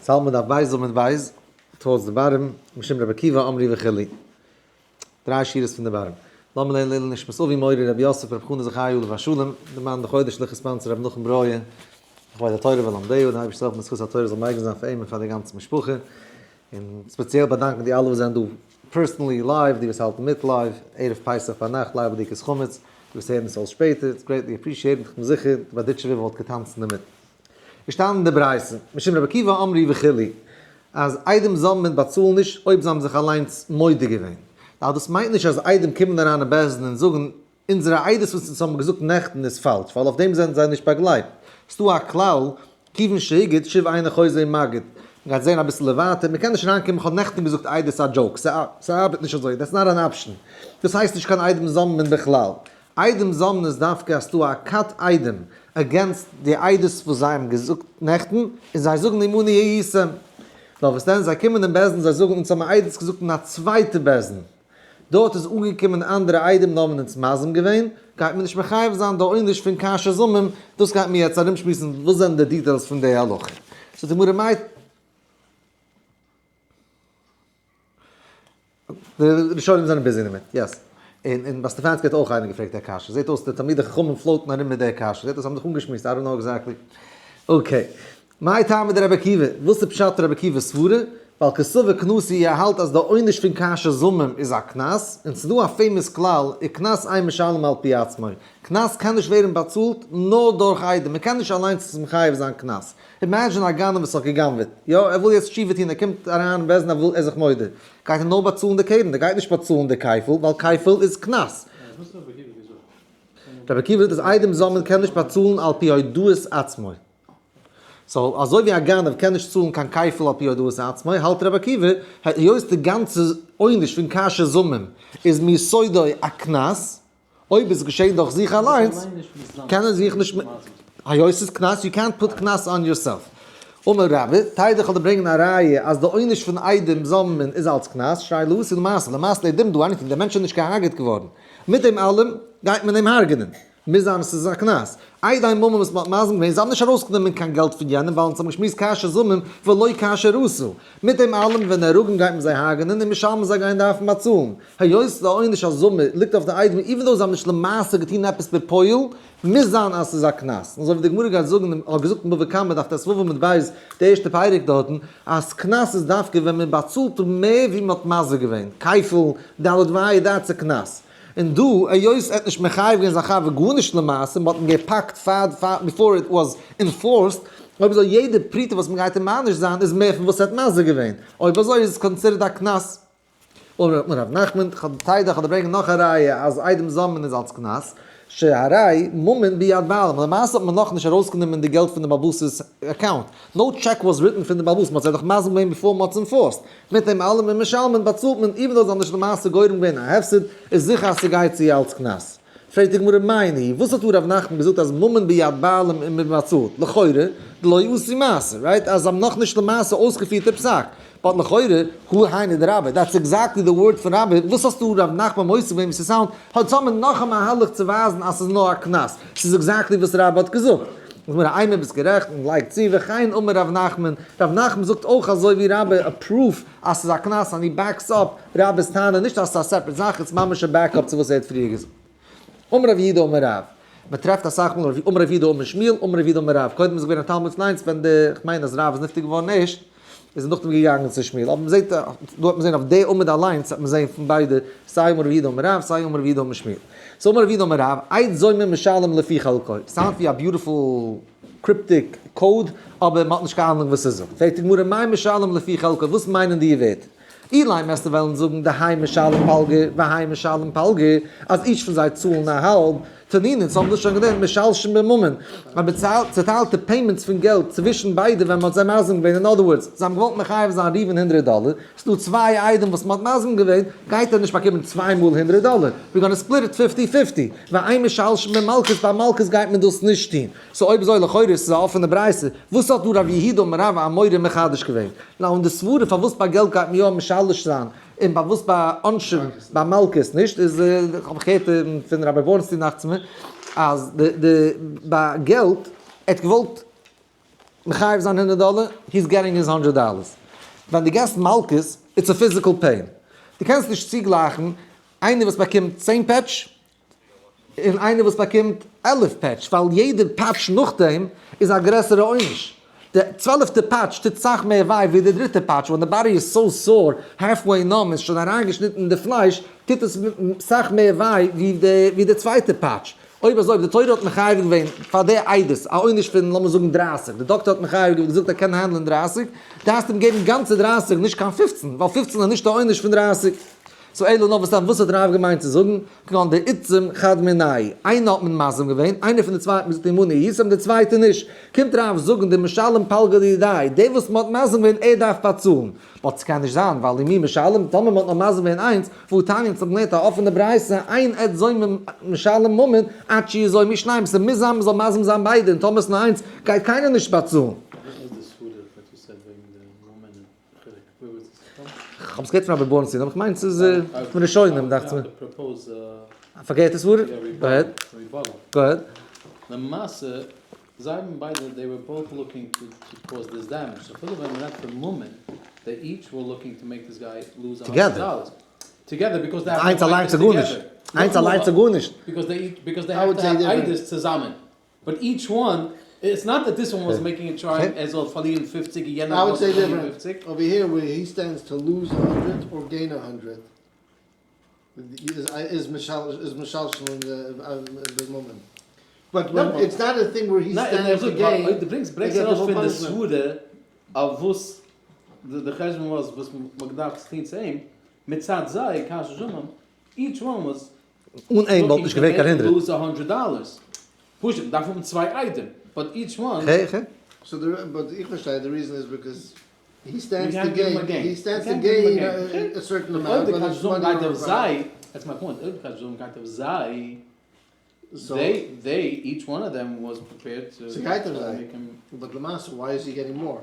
ס'האלט מען דף בית עמוד בית, towards the bottom, משום רבי עקיבא אמרי וכו'. דריי שורות פון די bottom. לאמיר לערנען לעילוי נשמת אבי מורי רבי יוסף רבי חנא זכרי' עליו השלום, די מאן די חודש לכ' sponsor רבי נחום ברויער, לכבוד התורה ולומדיה, די אייבערשטער זאל העלפן זכות התורה זאל מגין זיין פאר אים און פאר די גאנצע משפחה, און ספעציעל באדאנקן די אלע וואס זענען דא personally live, די וואס האלטן מיט live, ערב פסח ביינאכט ליל בדיקת חמץ, די וואס הערן עס אויס שפעטער, it's greatly appreciated, כ'בין זיכער די בארדיטשובער וואלט געטאנצן דערמיט. געשטאנען אין די ברייתא, משום רבי עקיבא אמרי וכו', אז עדים זוממין באצאלן נישט אויב זיי האבן זיך אליינס מודה געווען. נאר דאס מיינט נישט אז עדים קומען אריין אין בית דין און זאגן, אונזערע עדות וואס אונז האבן געזאגט נעכטן איז פאלש, ווייל אויף דעם זענען זיי נישט באגלייבט. ס'דא א כלל, כיוון שהגיד שוב אינו חוזר ומגיד. מ'גייט זען אביסל ווייטער, מ'קען נישט אריינקומען כ'האב נעכטן געזאגט עדות א joke, ס'ארבעט נישט אזוי, that's not an option. דאס הייסט נישט קיין עדים זוממין בכלל. עדים זוממין איז דווקא אז ס'דא א כת עדים against די עדות וואס זיי האבן געזאגט נעכטן, און זיי זאגן עמנו הייתם. נאר וואס דען, זיי קומען אין בית דין זיי זאגן אונז האבן עדות געזאגט אין א צווייטע בית דין, דארט איז אנגעקומען אנדערע עדים נאר האבן אונז מזים געווען, גייט מען נישט מחייב זיין די עונש פון כאשר זמם, דאס גייט מען יעצט ארומשמועסן וואס זענען די details פון די הלכה. זאגט די גמרא מאי. די ראשונים זענען busy דערמיט, yes. און אין באסטעפאנסקי האט אויך איינער געפרעגט די קשיא, זעט אויס די תלמידי חכמים float ן ארום מיט די קשיא, זעט אויס זיי האבן זיך אנגעשמועסט, I don't know exactly. Okay. מאי טעמא דרבי עקיבא? וואס איז פשט רבי עקיבא'ס סברה? ווייל קסבר קנסא ער האלט אז די עונש פון כאשר זמם איז א קנס, און ס'דא א famous כלל, וקנס אין משלם על פי עצמו, קנס קען נישט ווערן באצאלט נאר דורך עדים, מ'קען נישט אליינס מחייב זיין קנס. Imagine א גנב וואס האט גע'גנב'עט, יא, ער וויל יעצט תשובה טון, ער קומט אריין אין בית דין ער וויל ער איז זיך מודה, גייט ער נאר באצאלן די קרן, ער גייט נישט באצאלן די כפל, ווייל כפל איז קנס. וואס האט רבי עקיבא געזאגט? רבי עקיבא זאגט אז עדים זוממין קען נישט באצאלן על פי הודאת עצמו. So אזוי ווי א גנב קען נישט צאלן קיין כפל על פי הודאת עצמו, האלט רבי עקיבא, היות די גאנצע עונש פון כאשר זמם איז מיסודו א קנס, אויב איז געשען דורך זיך אליינס, קען ער זיך נישט, היות ס'איז קנס, you can't put קנס on yourself. אמר רבה, תדע כ'וועל דיר ברענגען א ראיה אז די עונש פון עדים זוממין איז אלץ קנס, שהרי לא עשו למעשה, למעשה they didn't do anything, דער מענטש איז נישט געהארגעט געווארן, מיט דעם אלעם גייט מען אים הרג'נען. מוז זיין עס איז א קנס. עדי ממון וואס מ'האט מזים געווען, זיי האבן נישט ארויסגענומען קיין געלט פון יענעם ווייל אונז האבן געשמועסט כאשר זמם ולא כאשר עשו. מיט דעם אלעם ווען נהרגין גייט מען זיי הרג'נען און משלמים זיי גייען דארפן באצאלן. היות די עונש הזמה ליגט אויף די עדים even though זיי האבן נישט למעשה געטון עפעס בפועל, מוז זיין אז ס'איז א קנס. און אזוי ווי די גמרא גייט זאגן, האט געזאגט אין בבא קמא דף ט"ו עמוד ב', די ערשטע פרק דארטן, אז קנס איז דווקא ווען מען באצאלט מער ווי מען האט מזיק געווען, כפל, ד' וה' that's a קנס. און דא, היות ער האט נישט מחייב געווען זיין חבר גארנישט למעשה, מ'האט אים געפאקט פאר פאר before it was enforced, אויב אזוי יעדע פרוטה וואס מ'גייט אים מעניש זיין איז מער פון וואס ער האט מזיק געווען, אויב אזוי איז עס considered א קנס. אמר ר' נחמן, תדע כ'וועל דיר ברענגען נאך א ראיה אז עדים זוממין איז אלס קנס, שהרי ממון ביד בעלים, למעשה האט מען נאכנישט ארויסגענומען די געלט פון די בעל הבית'ס account, no check was written פון די בעל הבית, מ'האט זיי דאך מזים געווען before מ'האט עס enforced, מיט דעם אלעם און משלמין באצאלט מען even though זיי האבן נישט למעשה גורם געווען א הפסד, איז זיכער אז ס'גייט צו אלץ קנס. פרעגט די גמרא מאי ניהו, וואס האט ר' נחמן געזאגט אז ממון ביד בעלים און מען באצאלט? לכאורה דלא עשו מעשה, right? אז זיי האבן נאכנישט למעשה אויסגעפירט די פסק, but לכאורה הא היינו דרבה, that's exactly די word פון רבה, וואס האסטו ר' נחמן מוסיף געווען ווי ס'סאונד, האט האט מען נאך א מהלך צו ווייזן אז ס'איז נאר א קנס, ס'איז exactly וואס רבה האט געזאגט. זאגט מיר איינער ביסט גערעכט און לייגט צו וכן אמר ר' נחמן, ר' נחמן זאגט אויך אזוי ווי רבה א proof אז ס'איז א קנס and he backs up רבה'ס טענה נישט אז ס'איז א separate זאך איז ממש א backup צו וואס ער האט פריער געזאגט. אמר רב יהודה אמר רב, מען טרעפט אסאך מאל אמר רב יהודה אמר שמואל אמר רב יהודה אמר רב, קודם איז געווען א תלמיד פון איינס ווען די, כ'מיין אז רב איז נפטר געווארן ערשט, איז ער נאכדעם געגאנגען צו שמואל, אבער מ'זעט, דא האט מען זען אויף די עמוד אליינס האט מען זען פון ביידע, סיי אמר רב יהודה אמר רב, סיי אמר רב יהודה אמר שמואל. so אמר רב יהודה אמר רב, עד זומם משלם לפי חלקו. sound ווי א beautiful cryptic code, אבער מ'האט נישט קיין אהנונג וואס עס זאגט. פרעגט די גמרא, מאי משלם לפי חלקו, וואס מיינען די ווערטער? אילימא וועסטו וועלן זאגן דהאי משלם פלגא והאי משלם פלגא, אז each פון זיי צאלן א האלב, תנינא, אונז האבן דאס שוין געלערנט משלשין בממון, מען צעטיילט די payments פון געלט צווישן ביידע ווען מען האט זיי מזים געווען, in other words, זיי האבן געוואלט מחייב זיין ראובן הונדרעט דאלער, ס'איז דא צוויי עדים וואס מען האט מזים געווען, גייט ער נישט באקומען צוויי מאל הונדרעט דאלער, we gonna split it fifty fifty, ואין משלשין במלקות, ביי מלקות גייט מען דאס נישט טון, so אויב אזוי לכאורה איז עס א אפענע ברייתא, וואס האט דא רב יהודה אמר רב האמורא מחדש געווען? נאר און די סברה פארוואס ביי געלט גייט מען יא משלש זיין און פארוואס ביי עונשים ביי מלקות נישט איז האב איך געהערט פון רבי בורנסטין דאכט זיך מיר אז די די ביי געלט ער האט געוואלט. מחייב זיין 100 דאלער, he's getting his 100 dollars. ווען דו געסט מלקות, it's a physical pain. דו קענסט נישט צוגלייכן איינער וואס באקומט 10 פעטש און איינער וואס באקומט 11 פעטש, ווייל יעדע פאטש נאכדעם איז א גרעסערע עונש. די 12טע פאטש טוט סאך מער וויי ווי די דריטע פאטש. When the body is so sore, halfway numb, איז שוין אריינגעשניטן אין די פלייש, טוט עס סאך מער וויי ווי די צווייטע פאטש. אויב אזוי, אויב די תורה האט מחייב געווען פאר די עדות א עונש פון, לאמיר זאגן, 30, די דאקטער האט מחייב געווען, געזאגט ער קען handle ען 30, דארפסט אים געבן גאנצע 30, נישט קיין 15, ווייל 15 איז נישט די עונש פון 30. So אלא נאר וואס דאן, וואס האט רב געמיינט צו זאגן? כגון דאיתזם חד מינייהו. איינער האט מען מזים געווען, איינער פון די צוויי האט מען געזאגט עמנו הייתם, די צווייטע נישט. קומט רב זאגן דמשלם פלגא דידיה, דער וואס מ'האט מזים געווען, ער דארף באצאלן. But ס'קען נישט זיין, ווייל ומי משלם, טאמער מ'האט נאר מזים געווען איינס, והתניא, אונז האבן געלערנט א אפענע ברייתא, אין עד זומם משלם ממון, עד שיזומו שניהם. ס'מוז זיין מ'זאל מזים זיין ביידע, און טאמער ס'איז נאר איינס, גייט קיינער נישט באצאלן. וואס איז די סברא that you said וועגן די ממון חלק? ווער וואס איז עס פון? כ'האב עס געהערט פון רבי בורנשטיין, אבער כ'מיין ס'איז פון ראשונים, דאכט זיך מיר. Propose א פארקערטע סברא? Yeah, Go ahead. Rebuttal. Go ahead. למעשה, זיי האבן ביידע, they were both looking to cause this damage. So אפילו ווען מ'רעדט פון ממון, they each were looking to make this guy lose a hundred Together. dollars. Together, because they have איינס to אליין fight צו it גארנישט. together. איינס אליין צו גארנישט. Because they I have would to say have different. עדות צוזאמען. But each one, it's not that this one was making a try Okay. ער זאל פארלירן 50, יענער I would זאל say פארלירן different. 50. Over here, where he stands to lose 100 or gain 100, is משלשל in the moment. But when, No. it's not a thing where he ניין, stands to gain. דו ברענגסט They get the ארויס whole פון די punishment. סברא, אויף וואס די חשבון was, וואס מען דארף טון צו אים, מצד זיי, כאשר זומם, each one was און איין וואלט נישט געווען קיין 100. lose $100. פשוט, דארף האבן צוויי עדים, but each one Okay. So the, but איך פארשטיי, the reason is because he stands You to can't give him a gain. gain. He stands You to can't give him gain a gain. a certain אויב amount. די whether כאשר it's זומם money גייט or אויף profit. זיי, that's my point, אויב די כאשר זומם גייט אויף זיי, So, they, each one of them was prepared to ס'גייט אויף זיי. make him, But למעשה, why is he getting more?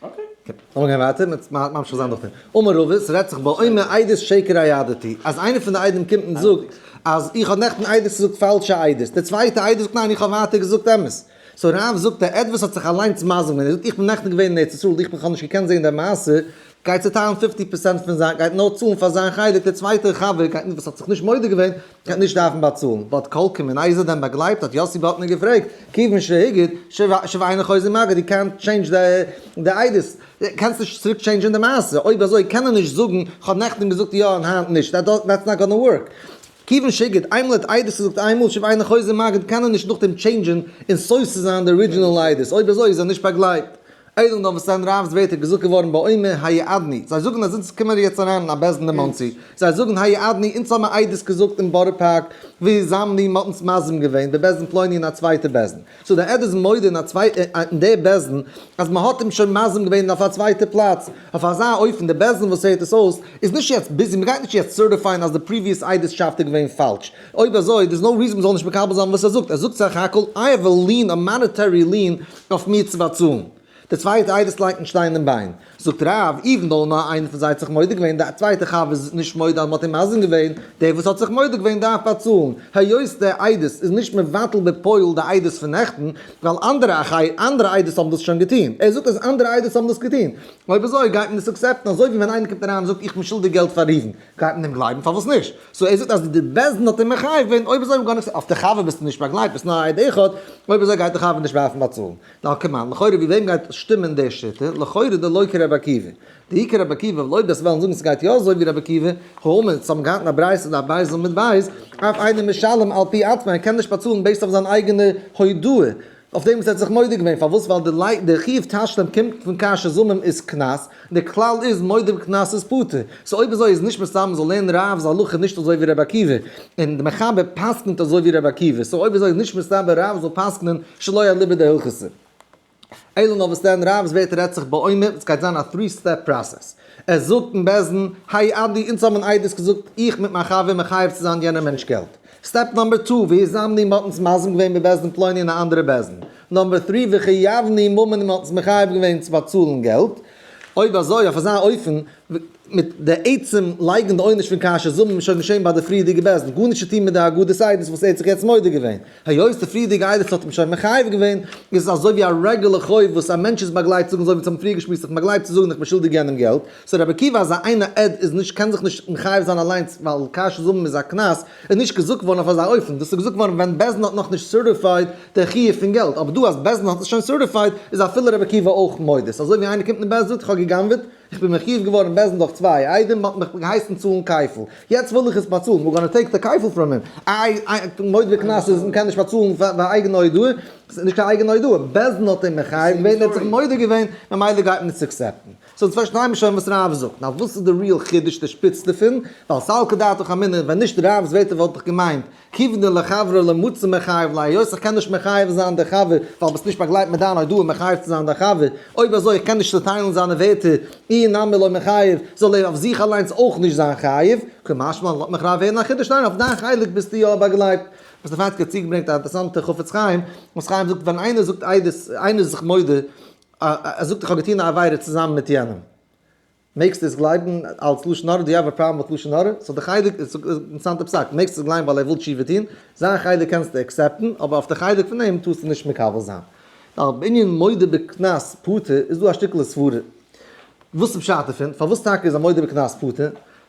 Okay. לאמיר גיין ווייטער, מיט ממשיך זיין דאך. אמר רבא, ס'רעדט זיך באומר עדות שקר העדתי. אז איינער פון די עדים קומט און זאגט, אז איך האב נעכטן עדות געזאגט פאלשע עדות. דער צווייטער עדות זאגט, ניין, איך האב ווייטער געזאגט אמת. So רב זאגט, דער עד וואס האט זיך אליינס מזים געווען, ער זאגט, איך בין נעכטן געווען אין ארץ ישראל, איך האב נישט געקענט זען דער מעשה, גייט צוטיילן 50% פון זיין, גייט נאר צאלן פאר זיין חלק, דער צווייטער חבר גייט נישט, וואס האט זיך נישט מודה געווען, גייט נישט דארפן באצאלן. But כל כמיניה, איז ער דען באגלייבט? האט יוסי ברטנא געפרעגט, כיוון שהגיד, שוב אינו חוזר ומגיד, you can't change the עדות. קענסט נישט צוריק change ן די מעשה. אויב אזוי קען ער נישט זאגן, איך האב נעכטן געזאגט יא און היינט נישט. That's not gonna work. כיוון שהגיד, איינמאל האט עדות געזאגט איינמאל, שוב אינו חוזר ומגיד, קען ער נישט נאכדעם change ן און סותר זיין the original עדות. אויב אזוי איז ער נישט באגלייבט. אלא נאר וואס דען, רב'ס ווערטער געזאגט געווארן באומר העדני. זיי זאגן אז אונז קומען יעצט אריין אין א בית דין אין מאנסי. זיי זאגן העדני, אונז האבן עדות געזאגט אין בארא פארק, והזמנוהו מ'האט אונז מזים געווען, בבית דין פלוני אין א צווייטע בית דין. So דער עד איז מודה אין א צווייטע, אין דער בית דין, אז מען האט אים שוין מזים געווען אויף א צווייטע פלאץ. אויף אזא אופן, דער בית דין וואס הערט עס אויס, איז נישט יעצט busy, מען גייט נישט יעצט certify ען אז די previous עדות'שאפט איז געווען פאלש. אויב אזוי, there's no reason מען זאל נישט מקבל זיין וואס ער זאגט. ער זאגט סך הכל, I have a lien, a monetary lien, אויף מיר צו באצאלן. דער צווייטער עדות לייגט נישט שטיין אין ביין. זאגט רב, even though נאר איינער פון זיי האט זיך מודה געווען, דער צווייטער חבר איז נישט מודה אז מ'האט אים מזים געווען, דער וואס האט זיך מודה געווען דארף באצאלן. היות דער עדות איז נישט מבטל בפועל די עדות פון נעכטן, ווייל אנדערע עדות האבן דאס שוין געטון. ער זאגט אז אנדערע עדות האבן דאס געטון. אויב אזוי גייט מען עס accept ן, אזוי ווי ווען איינער קומט אריין און זאגט איך בין שולדיג געלט פאר ראובן, גייט מען אים גלייבן? פארוואס נישט? So ער זאגט אז די בית דין האט אים מחייב געווען, אויב אזוי גארנישט, אויף די חבר ביסטו נישט באגלייבט, ביסט נאר א עד אחד, אויב אזוי גייט די חבר נישט דארפן באצאלן. נאר כמאן, לכאורה ווי וועם גייט שטימען די שיטה? לכאורה דלא כרבי עקיבא. דאי כרבי עקיבא, ווייל אויב דאס וועלן זאגן ס'גייט יא אזוי ווי רבי עקיבא, האמער, צו האבן געהאט אין א ברייתא דף בית עמוד בית, אף אינו משלם על פי עצמו, ער קען נישט באצאלן based אויף זיין אייגענע הודאה, אויף דעם וואס ער האט זיך מודה געווען, פארוואס? ווייל די חיוב תשלום קומט פון כאשר זמם איז קנס, און דער כלל איז מודה בקנס איז פטור. So אויב אזוי איז נישט מסתבר מ'זאל לערנען רב'ס הלכה נישט אזוי ווי רבי עקיבא, און די מחבר פסק'נט אזוי ווי רבי עקיבא, so אויב אזוי איז נישט מסתבר רב זאל פסק'נען שלא אליבא דהלכתא. אלא נאר וואס דען, רב'ס ווערטער רעדט זיך באומר, עס גייט זיין א three step process. ער זאגט אין בית דין, העדני, אונז האבן עדות געזאגט, איך מיט מיין חבר מחייב צו זיין יענער מענטש געלט. Step number 2, והזמנוהו מ'האט אונז מזים געווען בבית דין פלוני אין א אנדערע בית דין. Number 3, וחייבנוהו ממון מ'האט אונז מחייב געווען צו באצאלן געלט. אויב אזוי, אויף אזא אופן, מיט די עצם לייגן די עונש פון כאשר זמם איז שוין געשען ביי די פריערדיגע בית דין, גארנישט צו טון מיט די הגדת עדות וואס ער האט זיך יעצט מודה געווען. היות די פריערדיגע עדות האט אים שוין מחייב געווען, איז עס אזוי ווי א רעגולער חוב וואס א מענטש איז באגלייבט צו זאגן אזוי ווי אונז האבן פריער געשמועסט איך בין באגלייבט צו זאגן איך בין שולדיג יענעם געלט, so רבי עקיבא אז א איינער עד איז נישט קען זיך נישט מחייב זיין אליינס ווייל כאשר זמם איז א קנס, איז נישט געזאגט געווארן אויף אזא אופן, דאס איז געזאגט געווארן ווען בית דין האט נאכנישט certified די חיוב פון געלט, אבער דא אז בית דין האט עס שוין certified איז אפילו רבי עקיבא אויך מודה, ס'איז אזוי ווי איינער קומט אין בית דין זאגט איך האב גע'גנב'עט, איך בין מחיוב געווארן בית דין דורך צוויי עדים, מ'האט מיך געהייסן צאלן כפל, יעצט וויל איך עס באצאלן, we're gonna take the כפל from him, איי מודה בקנס איז מ'קען נישט באצאלן פאר אייגענע הודאה, ס'איז נישט קיין אייגענע הודאה, בית דין האט אים מחייב געווען, ער האט זיך מודה געווען, ממילא גייט מען עס accept ן. so אונז פארשטייען מיר שוין וואס רב זאגט, נאר וואס איז די real חידוש די שפיץ דערפון, ווייל סלקא דעתך אמינא ווען נישט רב'ס ווערטער וואלט איך געמיינט, כיוון דלחבריה לא מצי מחייב ליה, היות איך קען נישט מחייב זיין די חבר ווייל ביסט נישט באגלייבט מיט דיין הודאה מחייב צו זיין די חבר, אויב אזוי איך קען נישט צוטיילן זיינע ווערטער, איהו נמי לא מחייב, זאל ער אויף זיך אליינס אויך נישט זיין חייב, קא משמע לן לאזט מיך רב הערן א חידוש ניין אויף דיין חלק ביסטו יא באגלייבט. וואס דער פארטיגער האט צוגעברענגט א אינטערעסאנטע חפץ חיים, חפץ חיים זאגט ווען איינער זאגט עדות איינער איז זיך מודה ער זאגט איך האב געטון א עבירה צוזאמען מיט יענעם. מעגסט עס גלייבן אלס לשון הרע? do you have a problem מיט לשון הרע? so די חלק איז אינטערעסאנטע פסק, מעגסט עס גלייבן ווייל ער וויל תשובה טון, זיין חלק קענסטו accept ן, אבער אויף די חלק פון אים טארסטו נישט מקבל זיין. נאר בענין מודה בקנס פטור איז דא א שטיקל סברה. וואס איז פשט דערפון? פארוואס טאקע איז א מודה בקנס פטור?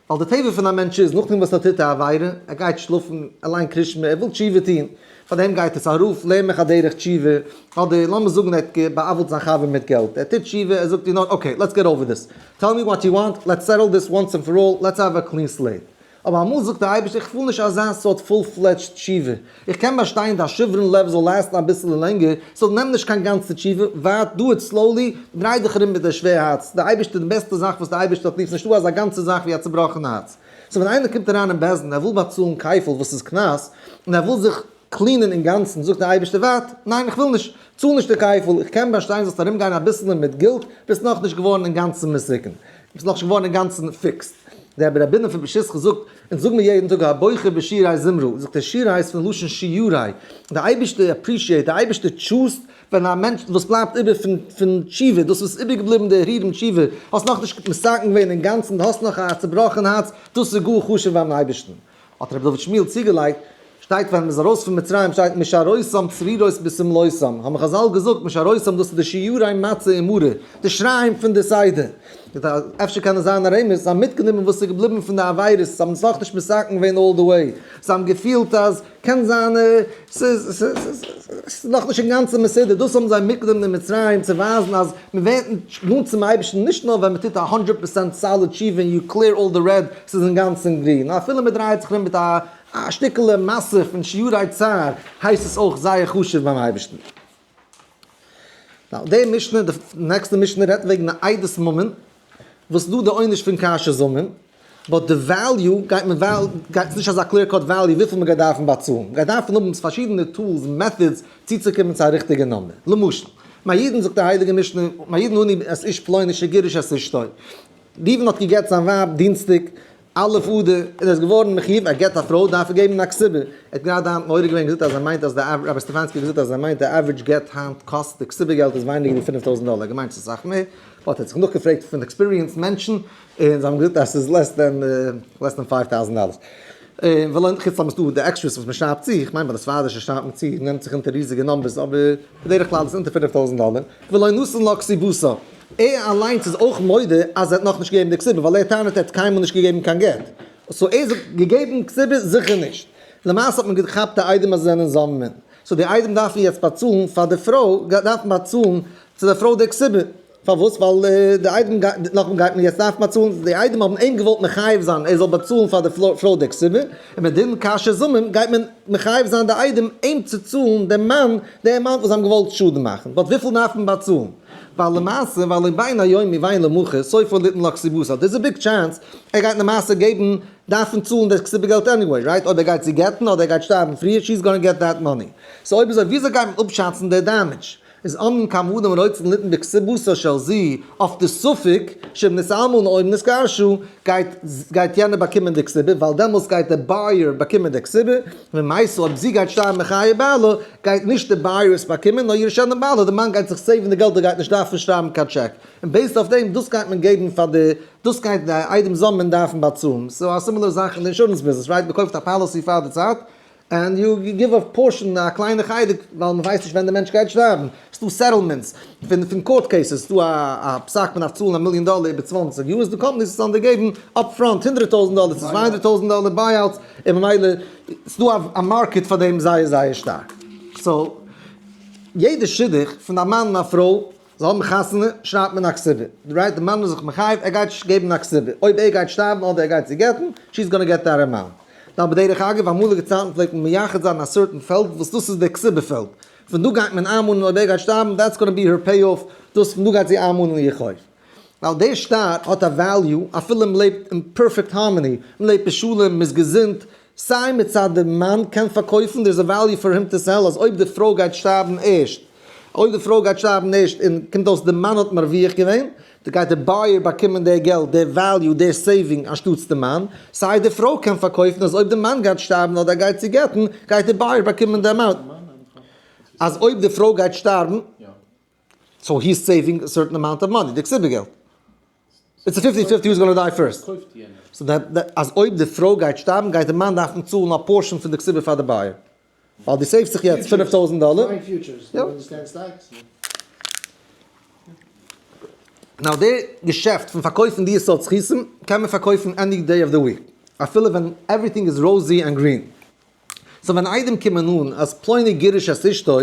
ווייל די טבע פון א מענטש איז, נאכדעם וואס ער טוט א עבירה, ער גייט שלאפן, ער ליינט קריאת שמע, ער וויל תשובה טון, פאר דעם גייט עס ארויף, לערן מיך א דרך תשובה, אדער לאמיר זאגן ער האט בא'עוול'ט זיין חבר מיט געלט, ער טוט תשובה, ער זאגט you know okay, let's get over this, tell me what you want, let's settle this once and for all, let's have a clean slate. אבער אמאל זאגט דער אייבערשטער איך וויל נישט אזא סארט full fledged תשובה, איך קען באשטיין דיין שברון לב זאל last ן אביסל לענגער, so נעם נישט קיין גאנצע תשובה, ווארט, do it slowly, דריי דיך ארום מיט די שווער הארץ, די אייבערשטער די בעסטע זאך וואס די אייבערשטער האט ליב, ס'נישטא אזא גאנצע זאך ווי א צובראכן הארץ. so ווען איינער קומט אריין אין בית דין ער וויל באצאלן כפל וואס איז קנס, און ער וויל זיך clean ען אינגאנצן, זאגט דער אייבערשטער ווארט, ניין איך וויל נישט, צאל נישט די כפל, איך קען באשטיין זאלסט ארומגיין אביסל מיט guilt, ביסט נאכנישט געווארן אינגאנצן מסוכן, ביסט נאכנישט געווארן אינגאנצן fixed. דער רבי ר' בונם פון פשיסחא זאגט, אונז זאגן מיר יעדן טאג הבוחר בשירי זמרה, זאגט ער שירי איז פון לשון שיורי, דער אייבערשטער appreciate, דער אייבערשטער choose ט ווען א מענטש וואס בלייבט איבער פון פון תשובה, דאס וואס איז איבערגעבליבן די הרהורים תשובה, האסט נאכנישט מתקן געווען אינגאנצן, דו האסט נאך א צובראכן הארץ, דאס איז גאר חשוב ביים אייבערשטן. האט רבי דוד שמואל צוגעלייגט, שטייט ווען מ'איז ארויס פון מצרים שטייט משארותם צרירות בשמלותם, האבן חזל געזאגט משארותם דאס איז די שיורי מצה ומרור, די שיריים פון די סדר. אפשר קען עס זיין א רמז, זיי האבן מיטגענומען וואס איז געבליבן פון די עבירות, זיי האבן עס נאכנישט מתקן געווען all the way, זיי האבן געפילט אז קען זיין ס'איז נאכנישט אינגאנצן מסודר, דאס האבן זיי מיטגענומען אין מצרים צו ווייזן אז מ'ווערט נאנט צום אייבערשטן נישט נאר ווען מ'טוט א הונדרעט percent solid תשובה און you clear all the red, ס'איז אינגאנצן גרין, נאר אפילו מ'דרייעט זיך ארום מיט א שטיקעלע משא פון שיורי צער הייסט עס אויך זייער חשוב ביים אייבערשטן. now די משנה, די next ע משנה רעדט וועגן א עדות ממון, וואס איז דא די עונש פון כאשר זמם, but די value גייט מען ווייל גייט נישט אזא clear cut value וויפיל מען גייט דארפן באצאלן, מען גייט דארפן האבן פארשידענע tools און methods צוצוקומען צו א ריכטיגע number. למשל, מעידין זאגט די הייליגע משנה, מעידין אנו את איש פלוני שגירש את אשתו. ראובן האט גע'גט זיין ווייב דינסטאג א' אדר, און ער איז געווארן מחיוב, ער גט א פרוי דארף ער געבן א כתובה, ער האט גראדע היינט מעורר געווען געזאגט אז ער מיינט אז די רבי סטעפאנסקי האט געזאגט אז ער מיינט די average גט היינט קאסט די כתובה געלט איז ווייניגער ווי 5000 דאלער, געמיינט ס'איז אסאך מער, but ער האט זיך נאכגעפרעגט פון experienced מענטשן און זיי האבן געזאגט אז ס'איז less than less than 5000 דאלער. און ווילאנג חוץ אז ס'דא די extras וואס מ'שרייבט צו, איך מיין ביי די ספרדישע שרייבט מען צו, נעמט זיך אונטער ריזיגע numbers, אבער בדרך כלל איז עס אונטער 5000 דאלער, ולא נתן לה כתובתה. ער אליינס איז אויך מודה אז ער האט נאכנישט געגעבן די כתובה, ווייל ער טענה'ט ער האט קיינמאל נישט געגעבן קיין גט. so ער זאגט געגעבן כתובה זיכער נישט. למעשה האט מען געכאפט די עדים אז זיי זענען זוממין. so די עדים דארפן יעצט באצאלן פאר די פרוי, דארפן באצאלן צו די פרוי די כתובה. פארוואס? ווייל די עדים נאכדעם גייט מען יעצט דארפן באצאלן, די עדים האבן אים געוואלט מחייב זיין ער זאל באצאלן פאר די פרוי די כתובה, און מיט דין כאשר זמם גייט מען מחייב זיין די עדים אים צו צאלן דעם מאן די amount וואס זיי האבן געוואלט שאדן מאכן, but וויפיל דארף מען באצאלן? ווייל למעשה ווייל אם בין היום ובין למחר סופו ליתן לה כתובתה, there's a big chance ער גייט למעשה געבן דארפן צאלן די כתובה געלט anyway, right? אויב ער גייט זי גט'ן אדער ער גייט שטארבן פריער, she's gonna get that money. so אויב אזוי וויאזוי גייט מען אפשאצן די damage? איז אמנם כמה אדם רוצין ליתן בכתובתה של זו אויף די ספק שאם נתאלמנו או אם נתגרשו גייט גייט יענער באקומען די כתובה ווייל דעמאלס גייט דער buyer באקומען די כתובה, ומתה אויב זי גייט שטארבן בחיי בעלה גייט נישט די buyer עס באקומען נאר ירשנה בעלה, די מאן גייט זיך save ן די געלט ער גייט נישט דארפן שרייבן קיין טשעק, און based אויף דעם דאס גייט מען געבן פאר די דאס גייט די עדים זוממין דארפן באצאלן, ס'איז א similar זאך אין די אינשורענס ביזנעס right? מ'קויפט א policy פאר די צייט and you give a portion א קליינע חלק ווייל מען ווייסט נישט ווען די מענטש גייט שטארבן, ס'דא settlements פון פון court cases, ס'דא א פסק מען דארף צאלן א מיליאן דאלער איבער 20 יאר, איז די companies וואס האבן געגעבן upfront 100,000 דאלער צו 200,000 דאלער buyouts, און ממילא ס'דא א market פאר דעם זייער זייער שטארק. so יעדע שידוך פון א מאן און א פרוי זיי האבן חתונה, שרייבט מען א כתובה. right? די מאן איז זיך מחייב, ער גייט געבן א כתובה. אויב ער גייט שטארבן אדער ער גייט זי גט'ן, she's gonna get that amount. נאר בדרך אגב, אמאליגע צייטן פלעגט מען מייחד זיין א certain פעלד וואס דאס איז די כתובה פעלד. פון דא גייט מען איינמאנען אויב ער גייט שטארבן, that's gonna be her payoff, דאס פון דא גייט זי איינמאנען איר חוב. ווייל דער שטר האט א value אפילו מען לעבט אין perfect harmony, מען לעבט בשלום, מען איז געזונט, סיי מצד די מאן קען פארקויפן, there is a value for him to sell אז אויב די פרוי גייט שטארבן ערשט, אויב די פרוי גייט שטארבן ערשט און קומט אויס די מאן האט מרוויח געווען, די גייט די buyer באקומען די געלט, די value, די saving אנשטאטס די מאן, סיי די פרוי קען פארקויפן אז אויב די מאן גייט שטארבן אדער גייט זי גט'ן, גייט די buyer באקומען די amount. אז אויב די פרוי גייט שטארבן, so he is saving a certain amount of money, די כתובה געלט. It's a fifty fifty who's gonna die first. So אז אויב די פרוי גייט שטארבן גייט די מאן דארפן צאלן א portion פון די כתובה פאר די buyer. ווייל דו save סט זיך יעצט 5,000 דאלער. Now די געשעפט פון פארקויפן די סארט זכותים קען מען פארקויפן any day of the week. אפילו ווען everything איז rosy and green. So ווען עדים קומען אן אז פלוני גירש את אשתו,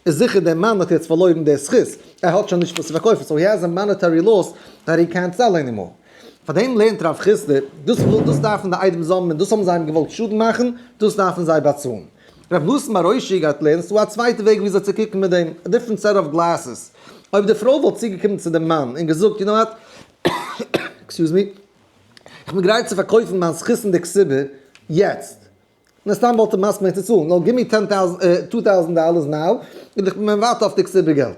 איז זיכער דער מאן האט יעצט פארלוירן די זכות, ער האט שוין נישט וואס צו פארקויפן, סאו הי העז א מאנעטערי לאס דעט הי קענט סעל ענימאר. פאר דעם לערנט רב חסדא, דאס וויל דאס דארפן די עדים זאמלען, דאס האבן זיי אים געוואלט שאדן מאכן, דאס דארפן זיי באצאלן. רב נתן בר אושעיא גייט לערנען, ס'דא א צווייטע וועג וויאזוי צו קוקן מיט דעם, a different set of glasses. אויב די פרוי וואלט צוגעקומען צו דעם מאן און געזאגט, you know what, excuse me, איך בין גרייט צו פארקויפן מיין זכות אין די כתובה יעצט. מן הסתם וואלט ער מסכים צו צאלן, נאר give me ten thousand, two thousand dollars now, און איך בין מוותר אויף די כתובה געלט.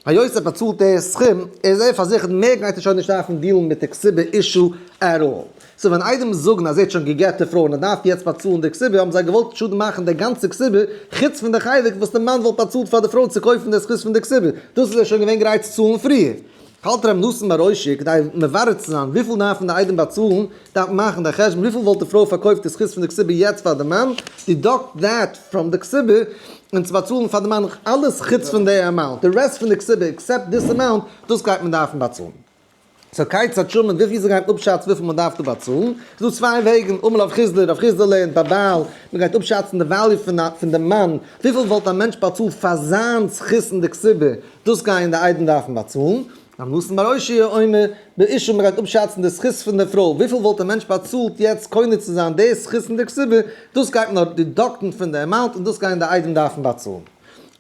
היות ער באצאלט די סכום, איז ער פארזיכערט מער גייט ער שוין נישט דארפן deal ן מיט די כתובה issue at all. So ווען עדים זאגן אז ער האט שוין גע'גט די פרוי און ער דארף יעצט באצאלן די כתובה האבן זיי געוואלט שאדן מאכן די גאנצע כתובה, חוץ פון די חלק וואס די מאן וואלט באצאלט פאר די פרוי צו קויפן די זכות פון די כתובה, דאס איז ער שוין געווען גרייט צו צאלן פריער. האלט ר' נתן בר אושעיא כדי מברר צו זיין וויפיל דארפן די עדים באצאלן, דארף מען מאכן די חשבון וויפיל וואלט די פרוי פארקויפט די זכות פון די כתובה יעצט פאר די מאן, deduct that from די כתובה, און צו באצאלן פאר די מאן אלעס חוץ פון די amount, די rest פון די כתובה except this amount, דאס גייט מען דארפן באצאלן. So כיצד שמין, וויפיל זיי גייען אפשאצן וויפיל מען דארף דא באצאלן, ס'איז דא צוויי וועגן, אמר רב חסדא, רב חסדא לערנט בבעל, מען גייט אפשאצן די value פון די מאן, וויפיל וואלט א מענטש באצאלט פאר זיין זכות אין די כתובה, דאס גייען די עדים דארפן באצאלן. רב נתן בר אושעיא אומר, באשה מען גייט אפשאצן די זכות פון די פרוי, וויפיל וואלט א מענטש באצאלט יעצט קונה צו זיין די זכות אין די כתובה, דאס גייט מען deduct ן פון די amount און דאס גייען די עדים דארפן באצאלן.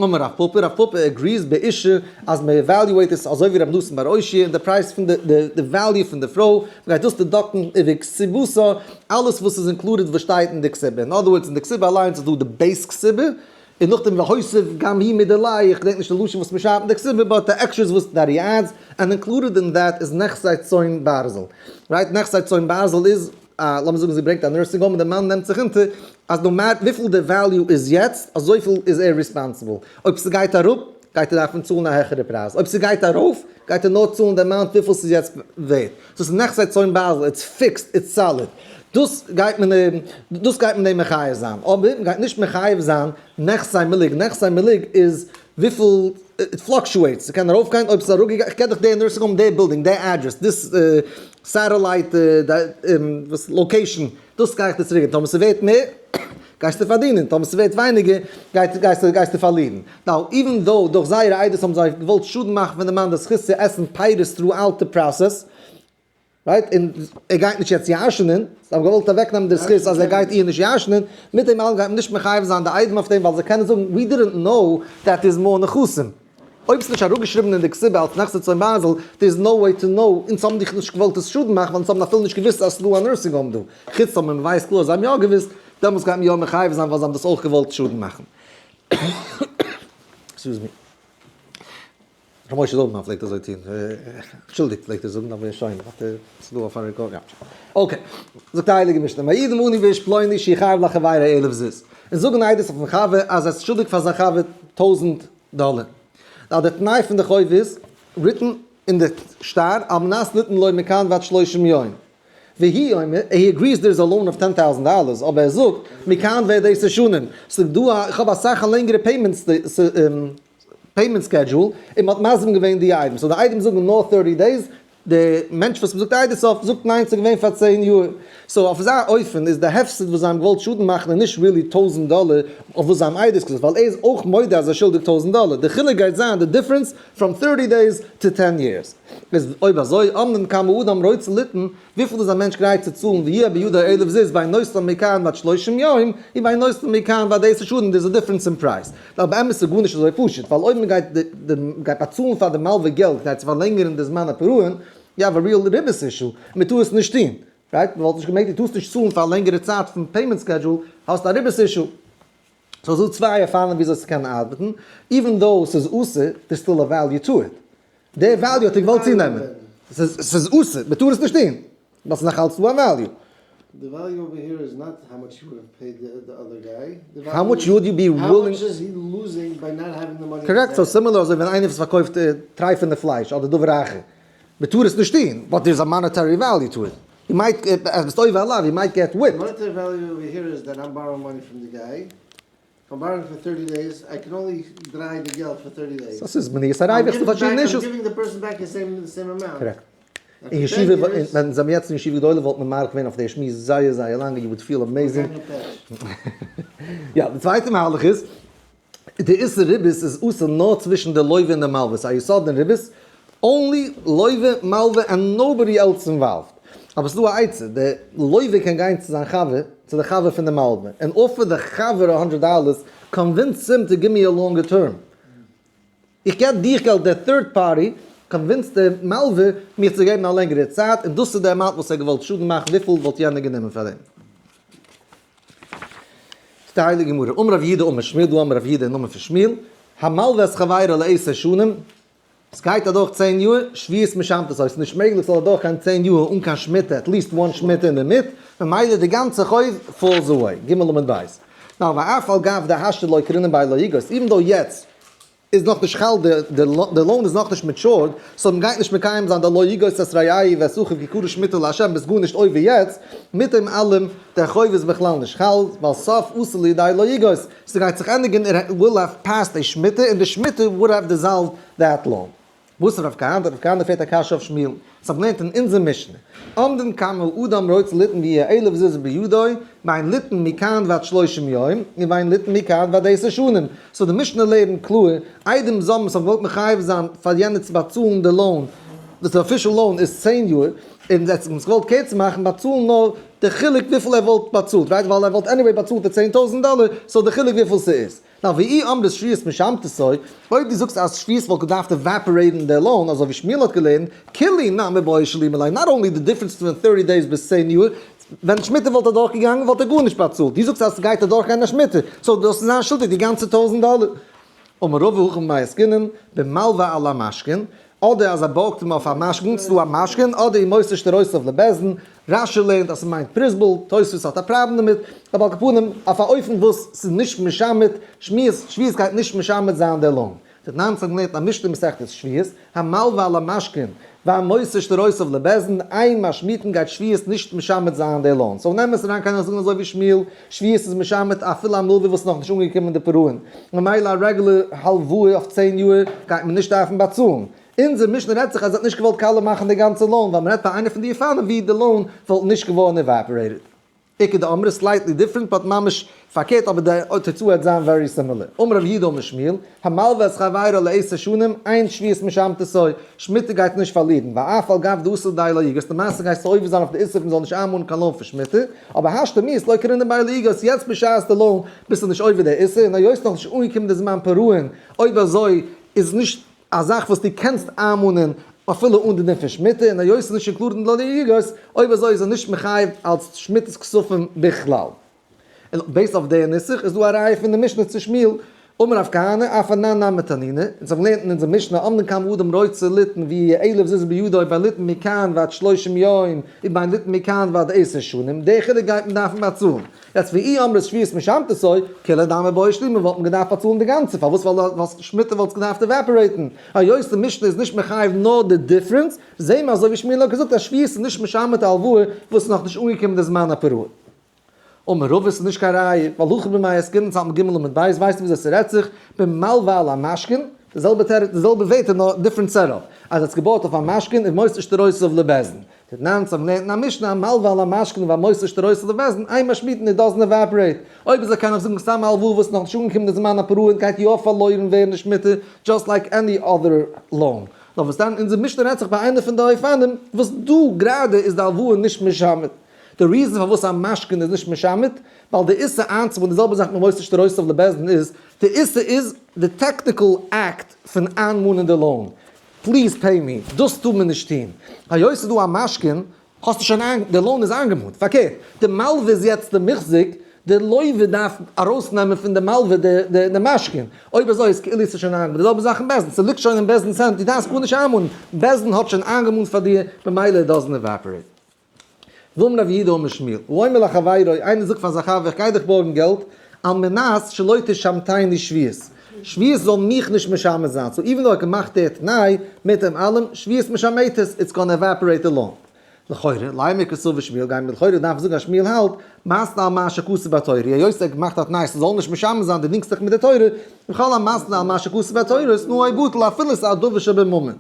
אמר רב פפא, רב פפא agrees באשה אז מען evaluate עס אזוי ווי רב נתן בר אושעיא און די price פון די value פון די פרוי, מען גייט דאס deduct ן ובכתובתה, אלעס וואס איז included וואס שטייט אין די כתובה, אין other words אין די כתובה אליינס איז דא די base כתובה, און נאכדעם והוסיף גם היא מדיליה, איך געדענק נישט די לשון וואס מ'שרייבט אין די כתובה, but די extras וואס that he adds, and included in that איז נכסי צאן ברזל. Right? נכסי צאן ברזל איז, לאמיר זאגן זי ברענגט א nursing home און די מאן נעמט זיך אונטער אז no matter וויפיל די value איז יעצט, אזויפיל איז ער responsible. אויב ס'גייט אראפ, גייט ער דארפן צאלן א העכערע פרייז. אויב ס'גייט ארויף, גייט ער נאר צאלן די amount וויפיל ס'איז יעצט ווערט. דאס איז נכסי צאן ברזל, it's fixed, it's solid. דאס גייט מען אים, דאס גייט מען אים מחייב זיין. אבער מען גייט נישט מחייב זיין נכסי מלוג. נכסי מלוג איז וויפיל, it fluctuates, ס'קען ארויפגיין אויב ס'איז אראפגעגאנגען, איך קען דיך די nursing home, די building, די address, this satellite location, דאס גיי איך דיר צוריקגעבן, טאמער ס'ווערט מער, גייסטו פארדינען, טאמער ס'ווערט ווייניגער, גייסטו פארלירן. Now, even though דורך זייערע עדות האבן זיי געוואלט שאדן מאכן פון די מאן די זכות צו עסן פירות throughout the process, right? און ער גייט נישט יעצט ירש'נען, זיי האבן געוואלט אוועקנעמען די זכות אז ער גייט איר נישט ירש'נען, מיט דעם אלעם גייט מען נישט מחייב זיין די עדים אויף דעם ווייל זיי קענען זאגן we didn't know that there's more נכסים. אויב ס'נישט אראפגעשריבן אין די כתובה אלס נכסי צאן ברזל, there is no way to know, אונז האבן דיך נישט געוואלט עס שאדן מאכן ווייל אונז האבן אפילו נישט געוואוסט אז ס'דא א nursing home דא, חוץ אויב מען ווייסט קלאר אז זיי האבן יא געוואוסט, דעמאלטס גייט מען יא מחייב זיין ווייל זיי האבן דאס אויך געוואלט שאדן מאכן. Excuse me. ר' משה זאלדמאן פלעגט אזוי טון, אנטשולדיגט פלעגט ער זאגן אבער שוין, האט ער, ס'איז דא אויף א record, יא. Okay, זאגט די הייליגע משנה, מעידים אנו באיש פלוני שהוא חייב לחבירו אלף זוז, און זאגן עדות אויפן חבר אז ער איז שולדיג פאר זיין חבר טויזנט דאלער. אז די תנאי פון די חוב איז written אין די שטר על מנת ליתן לו מכאן ועד שלושים יום. והוא אומר, he agrees there is a loan of 10,000 dollars, אבער ער זאגט, מכאן ועד עשר שנים, ס'איז דא א, איך האב אסאך א לענגערע payments payment schedule, און מ'האט מזים געווען די עדים, so די עדים זאגן נאר 30 days, די מענטש וואס מ'זאגט עדות אויף זאגט ניין ס'איז געווען פאר 10 יאר, so אויף אזא אופן איז די הפסד וואס זיי האבן געוואלט שאדן מאכן איז נישט really טויזנט דאלער אויף וואס זיי האבן עדות געזאגט, ווייל ער איז אויך מודה אז ער איז שולדיג טויזנט דאלער, די חילוק גייט זיין די difference from 30 days to 10 years. איז אויב אזוי, אמנם כמה אדם רוצה ליתן, וויפיל איז א מענטש גרייט צו צאלן ויהיה בידו אלף זוז ואין נותנין מכאן ועד שלושים יום, און ואין נותנין מכאן ועד עשר שנים, there's a difference in price. ווייל באמת איז גארנישט אזוי פשוט, ווייל אויב מען גייט די גייט באצאלן פאר די מלווה געלט כדי צו פארלענגערן די זמן הפירעון, you have a real ריבית issue, מען טאר עס נישט טון, right? מען וואלט נישט געמעגט, דו טארסט נישט צאלן פאר א לענגערע צייט פון payment schedule, האסט א ריבית issue. so ס'דא צוויי אופנים וויאזוי ס'קען ארבעטן, even though ס'איז אסור, there's still a value to it. די value האט ער געוואלט צונעמען. ס'איז אסור, מ'טאר עס נישט טון. באט ס'איז נאך אלץ דא א value. The value over here is not how much he would have paid the other guy. How much would you be willing How much is he losing by not having the money? Correct, so similar אזוי ווען איינער וואס פארקויפט טרייפענע פלייש אדער דבר אחר. מ'טאר עס נישט טון, but there's a monetary value to it. You might, אז ביסט עובר א לאו, you might get whipped. The monetary value over here is that I'm borrowing money from the guy. I'm borrowing for 30 days, I can only dry the געלט for 30 days. So ס'איז מניעת הריווח צו פארשידענע אישוס. I'm giving the person back the same amount. Correct. אין ישיבה, ווען זיי האבן יעצט אין ישיבה גדולה וואלט מען מאריך געווען אויף די שמועס זייער זייער לאנג, you would feel amazing. יא, די צווייטע מהלך איז, די איסור ריבית איז אסור נאר צווישן די לוה און די מלווה, ס'איז א יסוד אין ריבית, only לוה, מלווה and nobody else involved. אבער ס'איז דא א עצה, די לוה קען גיין צו זיין חבר, צו די חבר פון די מלווה, און offer די חבר א hundred dollars, convince him to give me a longer term. איך געב דיך געלט, דער third party convince ט די מלווה מיר צו געבן א לענגערע צייט, און דאס איז די amount וואס ער האט געוואלט שאדן מאכן, וויפיל וואלט יענער גענומען פאר דעם? זאגט די הייליגע גמרא, אמר רב יהודה אמר שמואל, דא אמר רב יהודה אין נאמען פון שמואל, המלווה את חברו לעשר שנים, עס גייט אדורך 10 יאר, שביעית משמטת, so עס איז נישט מעגליך ס'זאל אדורך גיין 10 יאר אן קיין שמיטה, at least one שמיטה אינדערמיט, ממילא די גאנצע חוב falls away, ג' עמוד ב'. Now, ואף על גב דהשתא לא קרינן ביה לא יגוס, even though יעצט איז נאכנישט חל, די loan איז נאכנישט matured, so מ'גייט נישט מקיים זיין די לא יגוס את רעהו ואת אחיו כי קרא שמיטה לה', ביסט גארנישט עובר יעצט, מיט דעם אלעם, דער חוב איז בכלל נישט חל, ווייל סוף אסור לידי לא יגוס, ס'גייט זיך ענדיגן it will have passed a שמיטה און די שמיטה would have dissolved that loan. וואס רב כהנא? רב כהנא פרעגט א קשיא אויף שמואל, ס'האט געלערנט אין אונזער משנה, עומדין כמה אדם רוצה ליתן ויהיה אלף זוז בידו, ואין ליתן מכאן ועד שלושים יום, און ואין ליתן מכאן ועד עשר שנים. So די משנה לערנט קלאר, עדים זאמען וואס האבן געוואלט מחייב זיין פאר יענער צו באצאלן די loan, דאס official loan איז 10 יאר, און זיי האבן עס געוואלט קערצער מאכן, באצאלן נאר די חילוק וויפיל ער וואלט באצאלט, right? ווייל ער וואלט anyway באצאלט די 10,000 דאלער, so די חילוק וויפיל ס'איז. Now, ואי אמרת שביעית משמטתו, אויב דו זאגסט אז שביעית וואלט געדארפט evaporate ן די loan, אזוי ווי שמואל האט געלערנט, כולהו נמי בעי שלומי ליה, not only the difference between 30 days ביז 10 יאר, ווען שמיטה וואלט אדורכגעגאנגען וואלט ער גארנישט באצאלט, דו זאגסט אז ס'גייט אדורכגיין א שמיטה, so דאס איז זיין שולדיג די גאנצע טויזנט דאלער. אמר רבא הכא במאי עסקינן, במלווה על המשכון, אדער אז ער בארגט אים אויף א משכון, ס'דא א משכון, אדער ומוסר שטרותיו לבית דין, רש"י לערנט אז ס'מיינט פרוזבול, תוספות האט א פראבלעם דערמיט, אבער על כל פנים, אויף א אופן וואס ס'איז נישט משמט, שביעית, שביעית גייט נישט משמט זיין דער loan. דתנן האט געלערנט א משנה מסכת שביעית, המלווה על המשכון, והמוסר שטרותיו לבית דין, אין משמיטין גייט שביעית נישט משמט זיין דער loan. So נעם עס אריין קיינער זאגן אזוי ווי שמואל, שביעית איז משמט אפילו א מלווה וואס איז נאכנישט אנגעקומען די פירעון. ממילא א regular הלוואה אויף 10 יאר גייט מען נישט דארפן באצאלן. אונזער משנה רעדט זיך אז ער האט נישט געוואלט קאלע מאכן די גאנצע loan, ווייל מ'רעדט ביי איינע פון די אופנים ווי די loan וואלט נישט געווארן evaporated. איכא דאמרי slightly different but ממש פארקערט אבער די תוצאה וועט זיין very similar. אמר רב יהודה אמר שמואל, המלווה את חברו לעשר שנים, אין שביעית משמטתו, שמיטה גייט נישט פארלירן, ואף על גב דאסור לידי לא יגוס, למעשה גייסטו עובר זיין אויף די איסור מ'זאל נישט איינמאנען קיין loan פון שמיטה, אבער השתא מיהת לא קרינן ביה לא יגוס, יעצט בשעת די loan ביסטו נישט עובר די איסור, און היות נאכנישט אנגעקומען די זמן פירעון, אויב אזוי איז נישט א זאך וואס דו קענסט איינמאנען אפילו אן די דין פון שמיטה, און היות ס'איז נישט included אין לא יגוס, אויב אזוי איז ער נישט מחייב אלס שמיטת כספים בכלל. און based אויף די נוסח איז דא א ראיה פון די משנה צו שמואל. אמר רב כהנא, אף אנן נמי תנינא, אונז האבן געלערנט אין אונזער משנה, עמדין כמה אדם רוצה ליתן ויהיה אלף זוז בידו בין ליתן מכאן ועד שלושים יום ובין ליתן מכאן ועד עשר שנים, די חילוק גייט מען דארפן באצאלן. יעצט ואי אמרת שביעית משמטתו, כולה נמי בעי שלומי וואלט מען געדארפט באצאלן די גאנצע, פארוואס ווייל שמיטה וואלט עס געדארפט evaporate ן, היות די משנה איז נישט מחייב נאר די difference, זעהן מיר אזוי ווי שמואל האט געזאגט אז שביעית איז נישט משמט א הלוואה וואס איז נאכנישט אנגעקומען די זמן הפירעון. אמר רבא ס'איז נישט קיין ראיה, ווייל הכא במאי עסקינן צ ג עמוד ב' ווייסטו וויאזוי ס'רעדט זיך, במלווה על המשכון, די זעלבע תירוץ די זעלבע ווערטער נאר different setup, אז ער האט עס געבויעט אויף א משכון און מוסר שטרותיו לבית דין. דתנן צו האבן געלערנט אין א משנה המלווה על המשכון והמוסר שטרותיו לבית דין, אין משמיטין it doesn't evaporate. אויב אזוי קען איך זאגן סתם א הלוואה וואס איז נאכנישט אנגעקומען די זמן הפירעון גייט יא פארלוירן ווערן די שמיטה, just like any other loan. נאר וואס דען אונזער משנה רעדט זיך ביי איינע פון די אופנים וואס דא גראדע איז די הלוואה נישט משמט. די reason פארוואס א משכון איז נישט משמט, ווייל די איסור איינצומאנען די זעלבע זאך מיט מוסר שטרותיו לבית דין איז, די איסור איז די technical act פון איינמאנען די loan, please pay me, דאס טאר מען נישט טון, היות ס'איז דא א משכון, האסטו שוין איין, די loan איז איינגעמאנט, פארקערט, די מלווה איז יעצט די מוחזק, די לווה דארף ארויסנעמען פון די מלווה די משכון, אויב אזוי איז כאילו ס'איז שוין איינגעמאנט, די זעלבע זאך אין בית דין, ס'ליגט שוין אין בית דין'ס הענט, דו דארפסט גארנישט איינמאנען, בית דין האט שוין איינגעמאנט פאר דיר, ממילא it doesn't evaporate. ואמר רב יהודה אמר שמואל, האומר לחבירו, איינער זאגט פאר זיין חבר איך גיי דיך בארגן געלט, על מנת שלא תשמטני שביעית, שביעית זאל מיך נישט משמט זיין, so even though ער האט געמאכט די תנאי מיט דעם אלעם, שביעית משמטת, it's gonna evaporate the loan. לכאורה, לימא קסבר שמואל, גייען מיר לכאורה דארפן זאגן אז שמואל האלט, מתנה על מה שכתוב בתורה, היות ער האט געמאכט א תנאי ס'זאל נישט משמט זיין דו דינגסט דיך מיט די תורה, וכל המתנה על מה שכתוב בתורה איז תנאו בטל אפילו ס'איז א דבר שבממון.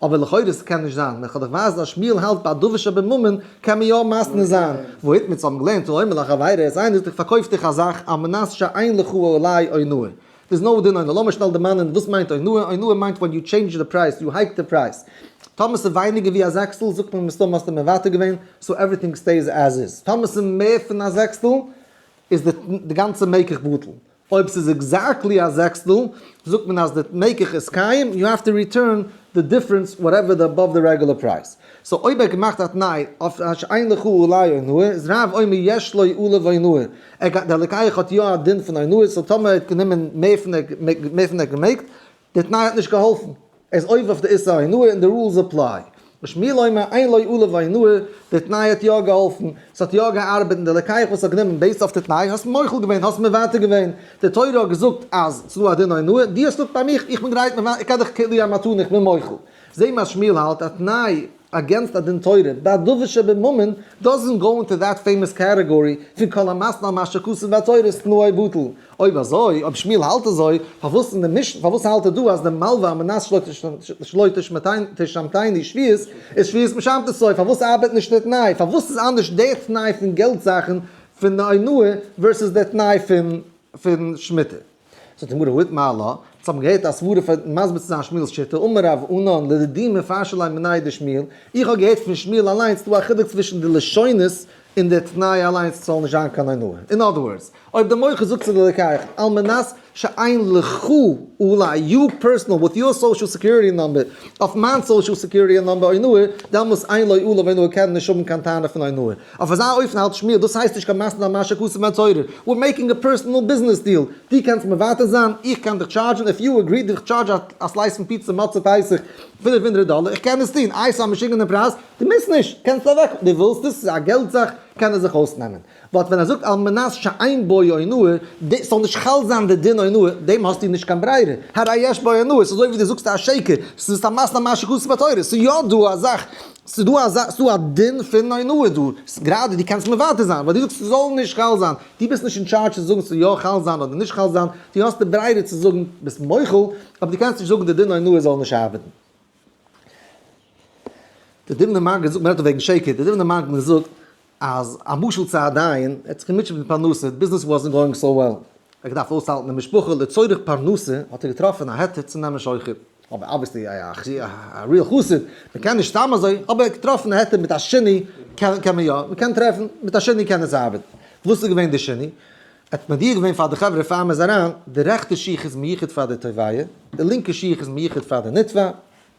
אבער לכאורה ס'קען נישט זיין, איך האב דיך ווייזן אז שמואל האלט ביי דבר שבממון קען מען יא מתנה זיין, והאיתמר אונז האבן געלערנט האומר לחבירו אז איינער זאגט איך פארקויף דיך א זאך על מנת שאין לך עלי אונאה, there's no דין אונאה, לאמיר שנעל דערמאנען וואס מיינט אונאה, אונאה מיינט when you change the price, you hike the price, טאמער ס'איז ווייניגער ווי א זעקסטל זאגט מען מסתמא האסטו מוותר געווען, so everything stays as is, טאמער ס'איז מער פון א זעקסטל איז די גאנצע מקח בטל. אויב ס'איז exactly א זעקסטל, זאגט מען אז די מקח איז קיים, you have to return the difference whatever the above the regular price. so אויב ער האט געמאכט א תנאי אויף שאין לך עלי אונאה, איז רב אומר יש לו עליו אונאה, ער גייט, דער לוקח האט יא א דין פון אונאה, so טאמער ער האט גענומען מער פון מער פון ער האט געמעגט, די תנאי האט נישט געהאלפן, ער איז עובר אויף די איסור אונאה און די rules apply. ושמואל אומר אין לו עליו אונאה, די תנאי האט יא געהאלפן, ס'האט יא געארבעט און די לוקח וואס האט גענומען based אויף די תנאי האסט מוחל געווען, האסט מוותר געווען, די תורה האט געזאגט אז ס'איז דא א דין אונאה, דו האסט געזאגט ביי מיך, איך בין גרייט מוותר, איך געב דיך כאילו א מתנה, איך בין מוחל. זעה מה שמואל האלט, א תנאי against א דין תורה, ביי דבר שבממון, doesn't go into that famous category פון כל המתנה על מה שכתוב בתורה איז תנאו בטל. אויב אזוי, אויב שמואל האלט אזוי, פארוואס אין די משנה, פארוואס האלט ער דא אז די מלווה על מנת שלא תשמטני שביעית איז שביעית משמטתו, פארוואס ארבעט נישט די תנאי, פארוואס איז אנדערש די תנאי פון געלט זאכן פון די אונאה versus די תנאי פון שמיטה? זאגט די גמרא הא איתמר עלה, אונז האבן געהערט א סברה פאר מסביר צו זיין שמואל'ס שיטה, אמר רב ענן לדידי מפרשא לי מיניה דשמואל, איך האב געהערט פון שמואל אליינס ס'דא א חילוק צווישן די לשונות און די תנאי אליינס ס'זאל נישט זיין קיין אונאה, אין other words, אויב די מוכר זאגט צו די לוקח על מנת שאין לך עלי, you personal with your social security number, אויף מיין social security number אונאה, דעמאלס אין לו עליו אונאה קען נישט האבן קיין טענה פון אונאה. אויף אזא אופן האלט שמואל, דאס הייסט נישט קיין מתנה על מה שכתוב בתורה, we're making a personal business deal, דו קענסט מוותר זיין, איך קען דיך charge ן, if you agree דיך charge א slice פון פיצא מוצאי פסח 500 דאלער, איך קען עס טון, איי ס'איז א משוגענע פרייז, דו מוזט נישט, קענסט אוועק, דו ווילסט עס, ס'איז א געלט זאך, קען ער זיך אויסנעמען. but ווען ער זאגט על מנת שאין בו אונאה, ס'זאל נישט חל זיין די דין אונאה, דעם האסטו נישט קיין ברירה, הרי יש בו אונאה, ס'איז אזוי ווי דו זאגסט א שקר, ס'איז א מתנה על מה שכתוב בתורה, ס'איז יא דא א זאך, ס'איז דא א זאך, ס'איז דא א דין פון אונאה דא, גראדע דו קענסט מוותר זיין, ווייל דו זאגסט ס'זאל נישט חל זיין, דו ביסט נישט אין טשארדזש צו זאגן ס'זאל יא חל זיין אדער נישט חל זיין, דו האסט די ברירה צו זאגן ביסט מוחל, אבער דו קענסט נישט זאגן די דין אונאה זאל נישט ארבעטן. די דובנער מגיד זאגט, מ'רעדט דא וועגן שקר, די דובנער מגיד זאגט אז א משל צו א דיין, ער האט זיך געמוטשעט מיט פרנסה, business wasn't going so well, ער האט געדארפט אויסהאלטן די משפחה לצורך פרנסה, האט ער געטראפן א היתר צו נעמען שוחד, אבער obviously א real חסיד, מען קען נישט סתם אזוי, אבער ער האט געטראפן א היתר מיט א שינוי קען מען יא, מען קען טרעפן, מיט א שינוי קען עס ארבעטן. וואס איז געווען די שינוי? ער האט מודיע געווען פאר די חברה פאר מען איז אריין, די רעכטע שיך איז מיוחד פאר די תובע, די לינקע שיך איז מיוחד פאר די נתבע,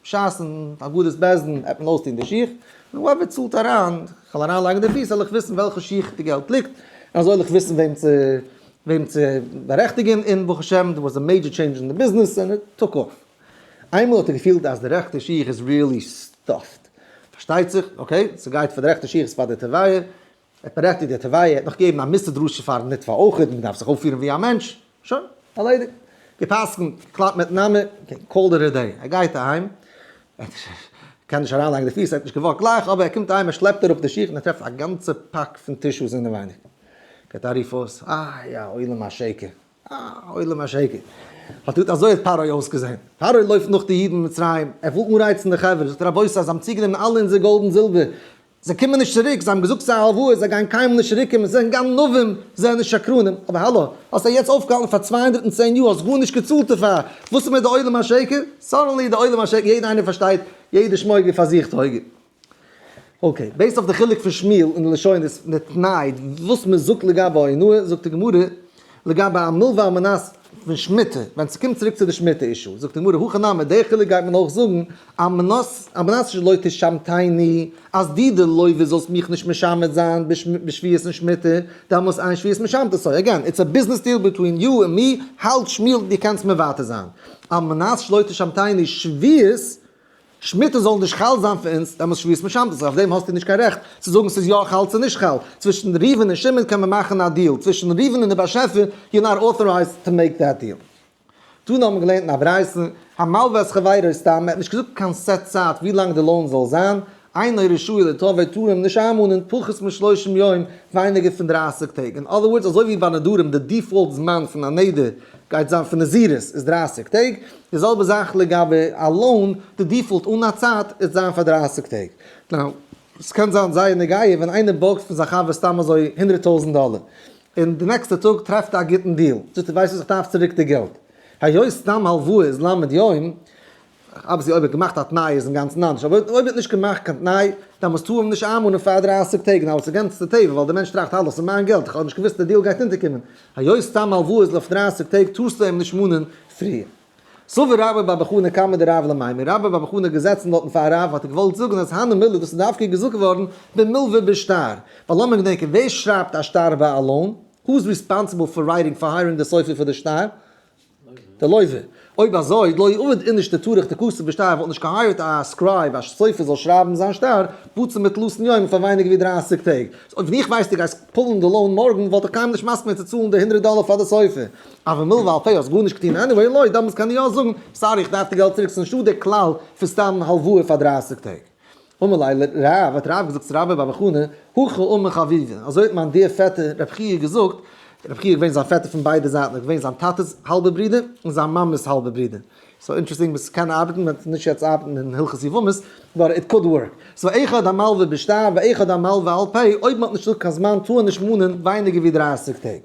בשעת'ן אגודת בית דין העט מען אויסטון די שיך, און whoever צאלט אריין, כ'וועל אריינלייגן די פיס זאל איך וויסן וועלכע שיך די געלט ליגט, און אזוי וועל איך וויסן וועם צו וועם צו בארעכטיגען, און ברוך השם there was a major change אין די ביזנעס and it took off. איינמאל האט ער געפילט אז די רעכטע שיך איז really stuffed. פארשטייט זיך, okay, ס'גייט פאר די רעכטע שיך איז פאר די תובע, ער האט בארעכטיגט די תובע, ער האט נאך געגעבן א מוסר דרשה פארן נתבע אויכעט, מען דארף זיך אויפפירן ווי א מענטש, שוין, ערלעדיגט. גע'פסק'נט, געקלאפט מיטן האמער, okay, called it a day. ער גייט אהיים, ער קען נישט אריינלייגן די פיס, ער האט נישט געוואקט גלייך, אבער ער קומט אהיים, ער שלעפט אראפ די שיך און ער טרעפט א גאנצע פאק פון tissues אינעווייניג. געט א רוף אויס, אה יא, עולם השקר, אה, עולם השקר. האט גוט אזוי האט פרעה אויסגעזען. פרעה לויפט נאך די אידן אין מצרים, ער וויל אנרייצן די חברה, זאגט ער, רבותי, זיי האבן צוגענומען אלע אונזער גאלד און זילבער, זיי קומען נישט צוריק, זיי האבן געזאגט ס'איז א הלוואה, זיי גייען קיינמאל נישט צוריק קומען, זיי זענען גנבים, זיי זענען שקרנים, אבער האלא, האסט זיי יעצט אויפגעהאלטן פאר 210 יאר, האסט גארנישט געצאלט דערפאר, וואס איז מיט די עולם השקר? suddenly די עולם השקר, יעדער איינער פארשטייט, יעדער שמויגער פאר זיך טויג. okay, based אויף די חילוק פון שמואל און די לשונות און די תנאי וואס מען זאגט לגבי אונאה, זאגט די גמרא לגבי א מלווה על מנת פון שמיטה, ווען ס'קומט צוריק צו די שמיטה issue, זאגט די גמרא הכא נמי, די חילוק גייט מען אויך זאגן, על מנת על מנת שלא תשמטני, אז דו די לווה זאלסט מיך נישט משמת זיין בשביעית און שמיטה, דעמאלס אין שביעית משמטתו, again, it's a business deal between you and me, האלט שמואל דו קענסט מוותר זיין, על מנת שלא תשמטני שביעית, שמיטה זאל נישט חל זיין פאר אונז, דעמאלס שביעית משמטת, אויף דעם האסטו נישט קיין רעכט צו זאגן ס'איז יא חל צו נישט חל, צווישן ראובן און שמעון קען מען מאכן א deal, צווישן ראובן און די באשעפער, you're not authorized to make that deal. תנא האבן געלערנט אין א ברייתא, המלווה את חברו סתם, מען האט נישט געזאגט קיין set צייט ווי לאנג די loan זאל זיין, אינו רשאי לתבעו טאר אים נישט איינמאנען פחות משלושים יום, ווייניגער פון 30 טעג. אין other words, אזוי ווי ביי נדרים די default זמן פון א נדר גייט זיין פון נזירות איז 30 טעג, די זעלבע זאך לגבי א loan, די default אן א צייט איז זיין פאר 30 טעג. Now, ס'קען זיין זייער נוגע ווען איינער בארגט פון זיין חבר סתם אזוי 100,000 דאלער, און די נעקסטע טאג טרעפט ער א גוטן deal, זאגט ער ווייסט וואס איך דארף צוריק די געלט. היות סתם הלוואה איז ל' יום, obviously אויב ער האט געמאכט א תנאי איז אינגאנצן אנדערש, אבער אויב ער האט נישט געמאכט קיין תנאי, דאן מוזטו אים נישט איינמאנען פאר 30 טעג, נאר עס איז גאנץ די טבע, ווייל דער מענטש טראכט האלא, ס'איז מיין געלט, איך האב נישט געוואוסט די deal גייט אונטערקומען, היות סתם הלוואה איז אויף 30 טעג טארסטו אים נישט מאנען פריער. סבר רבה בר בר חנה קמיה דרב למימר, רבה בר בר חנה געזעצן דארטן פאר רב האט ער געוואלט זאגן אז הני מילי דאס איז דווקא געזאגט געווארן במלווה בשטר, ווייל לאמיר געדענקען ווער שרייבט א שטר ביי א loan? Who is responsible for writing for hiring די סופר פאר די שטר? די לווה. אויב אזוי, לא עביד איניש דטרח דכתב בשטר וואלט נישט געהייערט א scribe א סופר זאל שרייבן זיין שטר, פחות מתלתין יום פאר ווייניגער ווי 30 טעג. So אויב איך ווייס דו גייסט פולן די loan מארגן וואלט איך קיינמאל נישט מסכים געווען צו צאלן די הונדרעט דאלער פאר די סופר. אבער מלווה על פה האסט גארנישט געטון anyway, לא, דאמאלס קען איך יא זאגן, sorry איך דארף די געלט צוריק ס'נישטא די כלל פון סתם הלוואה פאר 30 טעג. אמר ליה רב, האט רב געזאגט צו רבה בר בר חנה, הכי אמר חביבי, אזוי האט מיין dear פעטער רב חייא געזאגט, רב חייא איז געווען זיין פעטער פון ביידע זייטן, ער איז געווען זיין טאטע'ס האלבע ברודער און זיין מאמע'ס האלבע ברודער, so interesting וואס קען ארבעטן, מען וועט נישט יעצט ארבעטן אין הלכות יבמות, but it could work. So אחד המלווה בשטר ואחד המלווה על פה, אויב מען האט נישט געזאגט קיין זמן טאר ער נישט מאנען ווייניגער ווי 30 טעג.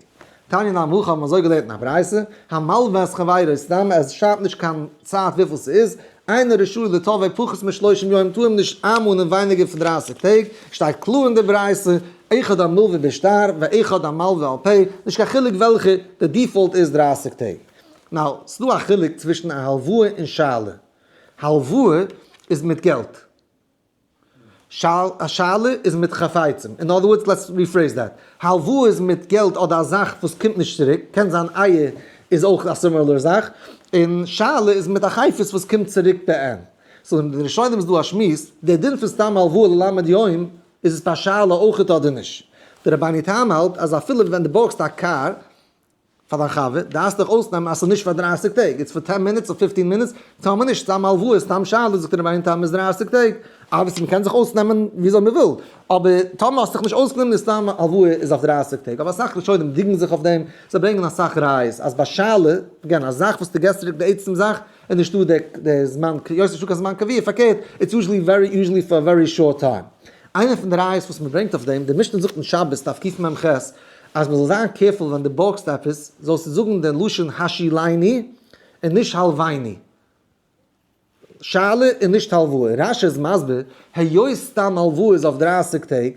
תניא נמי הכי האבן אזוי געלערנט אין א ברייתא, המלווה את חברו סתם, עס שרייבט נישט קיין צייט וויפיל ס'איז, אינו רשאי לתבעו פחות משלושים יום טאר אים נישט איינמאנען ווייניגער פון 30 טעג, שטייט קלאר אין די ברייתא, אחד המלווה בשטר ואחד המלווה על פה, נישט קיין חילוק וועלכע, די default איז 30 טעג. Now, ס'דא א חילוק צווישן א הלוואה און שאלה. הלוואה איז מיט געלט. א שאלה איז מיט חפצים. In other words, let's rephrase that. הלוואה איז מיט געלט אדער א זאך וואס קומט נישט צוריק, קען זיין אייער איז אויך א similar זאך, און שאלה איז מיט א חפץ וואס קומט צוריק בעין. So אין די ראשונים איז דא א שמועס, דער דין פון סתם הלוואה לל' יום, איז עס ביי שאלה אויכעט אדער נישט? דער רבינו תם האלט אז אפילו ווען דו בארגסט א קאר פאר דיין חבר, דארפסט דיך אויסנעמען אז ס'איז נישט פאר 30 טעג, it's for 10 minutes or 15 minutes, טאמער נישט, סתם הלוואה, סתם שאלה, זאגט דער רבינו תם איז 30 טעג. אבער מ'קען זיך אויסנעמען וויאזוי מ'וויל, אבער טאמער האסט דיך נישט אויסגענומען איז סתם הלוואה איז אויף 30 טעג. אבער אסאך ראשונים דינגען זיך אויף דעם, זיי ברענגען אסאך ראיות אז ביי שאלה, again, א זאך וואס דו געסט צוריק די עצם זאך, איז נישטא די זמן, היות נישטא קיין זמן קבוע, פארקערט, it's usually very, usually for very short time. איינע פון די ראיות וואס מ'ברענגט אויף דעם, די משנה זאגט אין שבת דף קמ"ח, אז מ'זאל זיין careful ווען דו בארגסט עפעס, זאלסטו זאגן דעם לשון השאילני און נישט הלוויני. שאלה און נישט הלוואה. רש"י איז מסביר, היות סתם הלוואה איז אויף 30 טעג,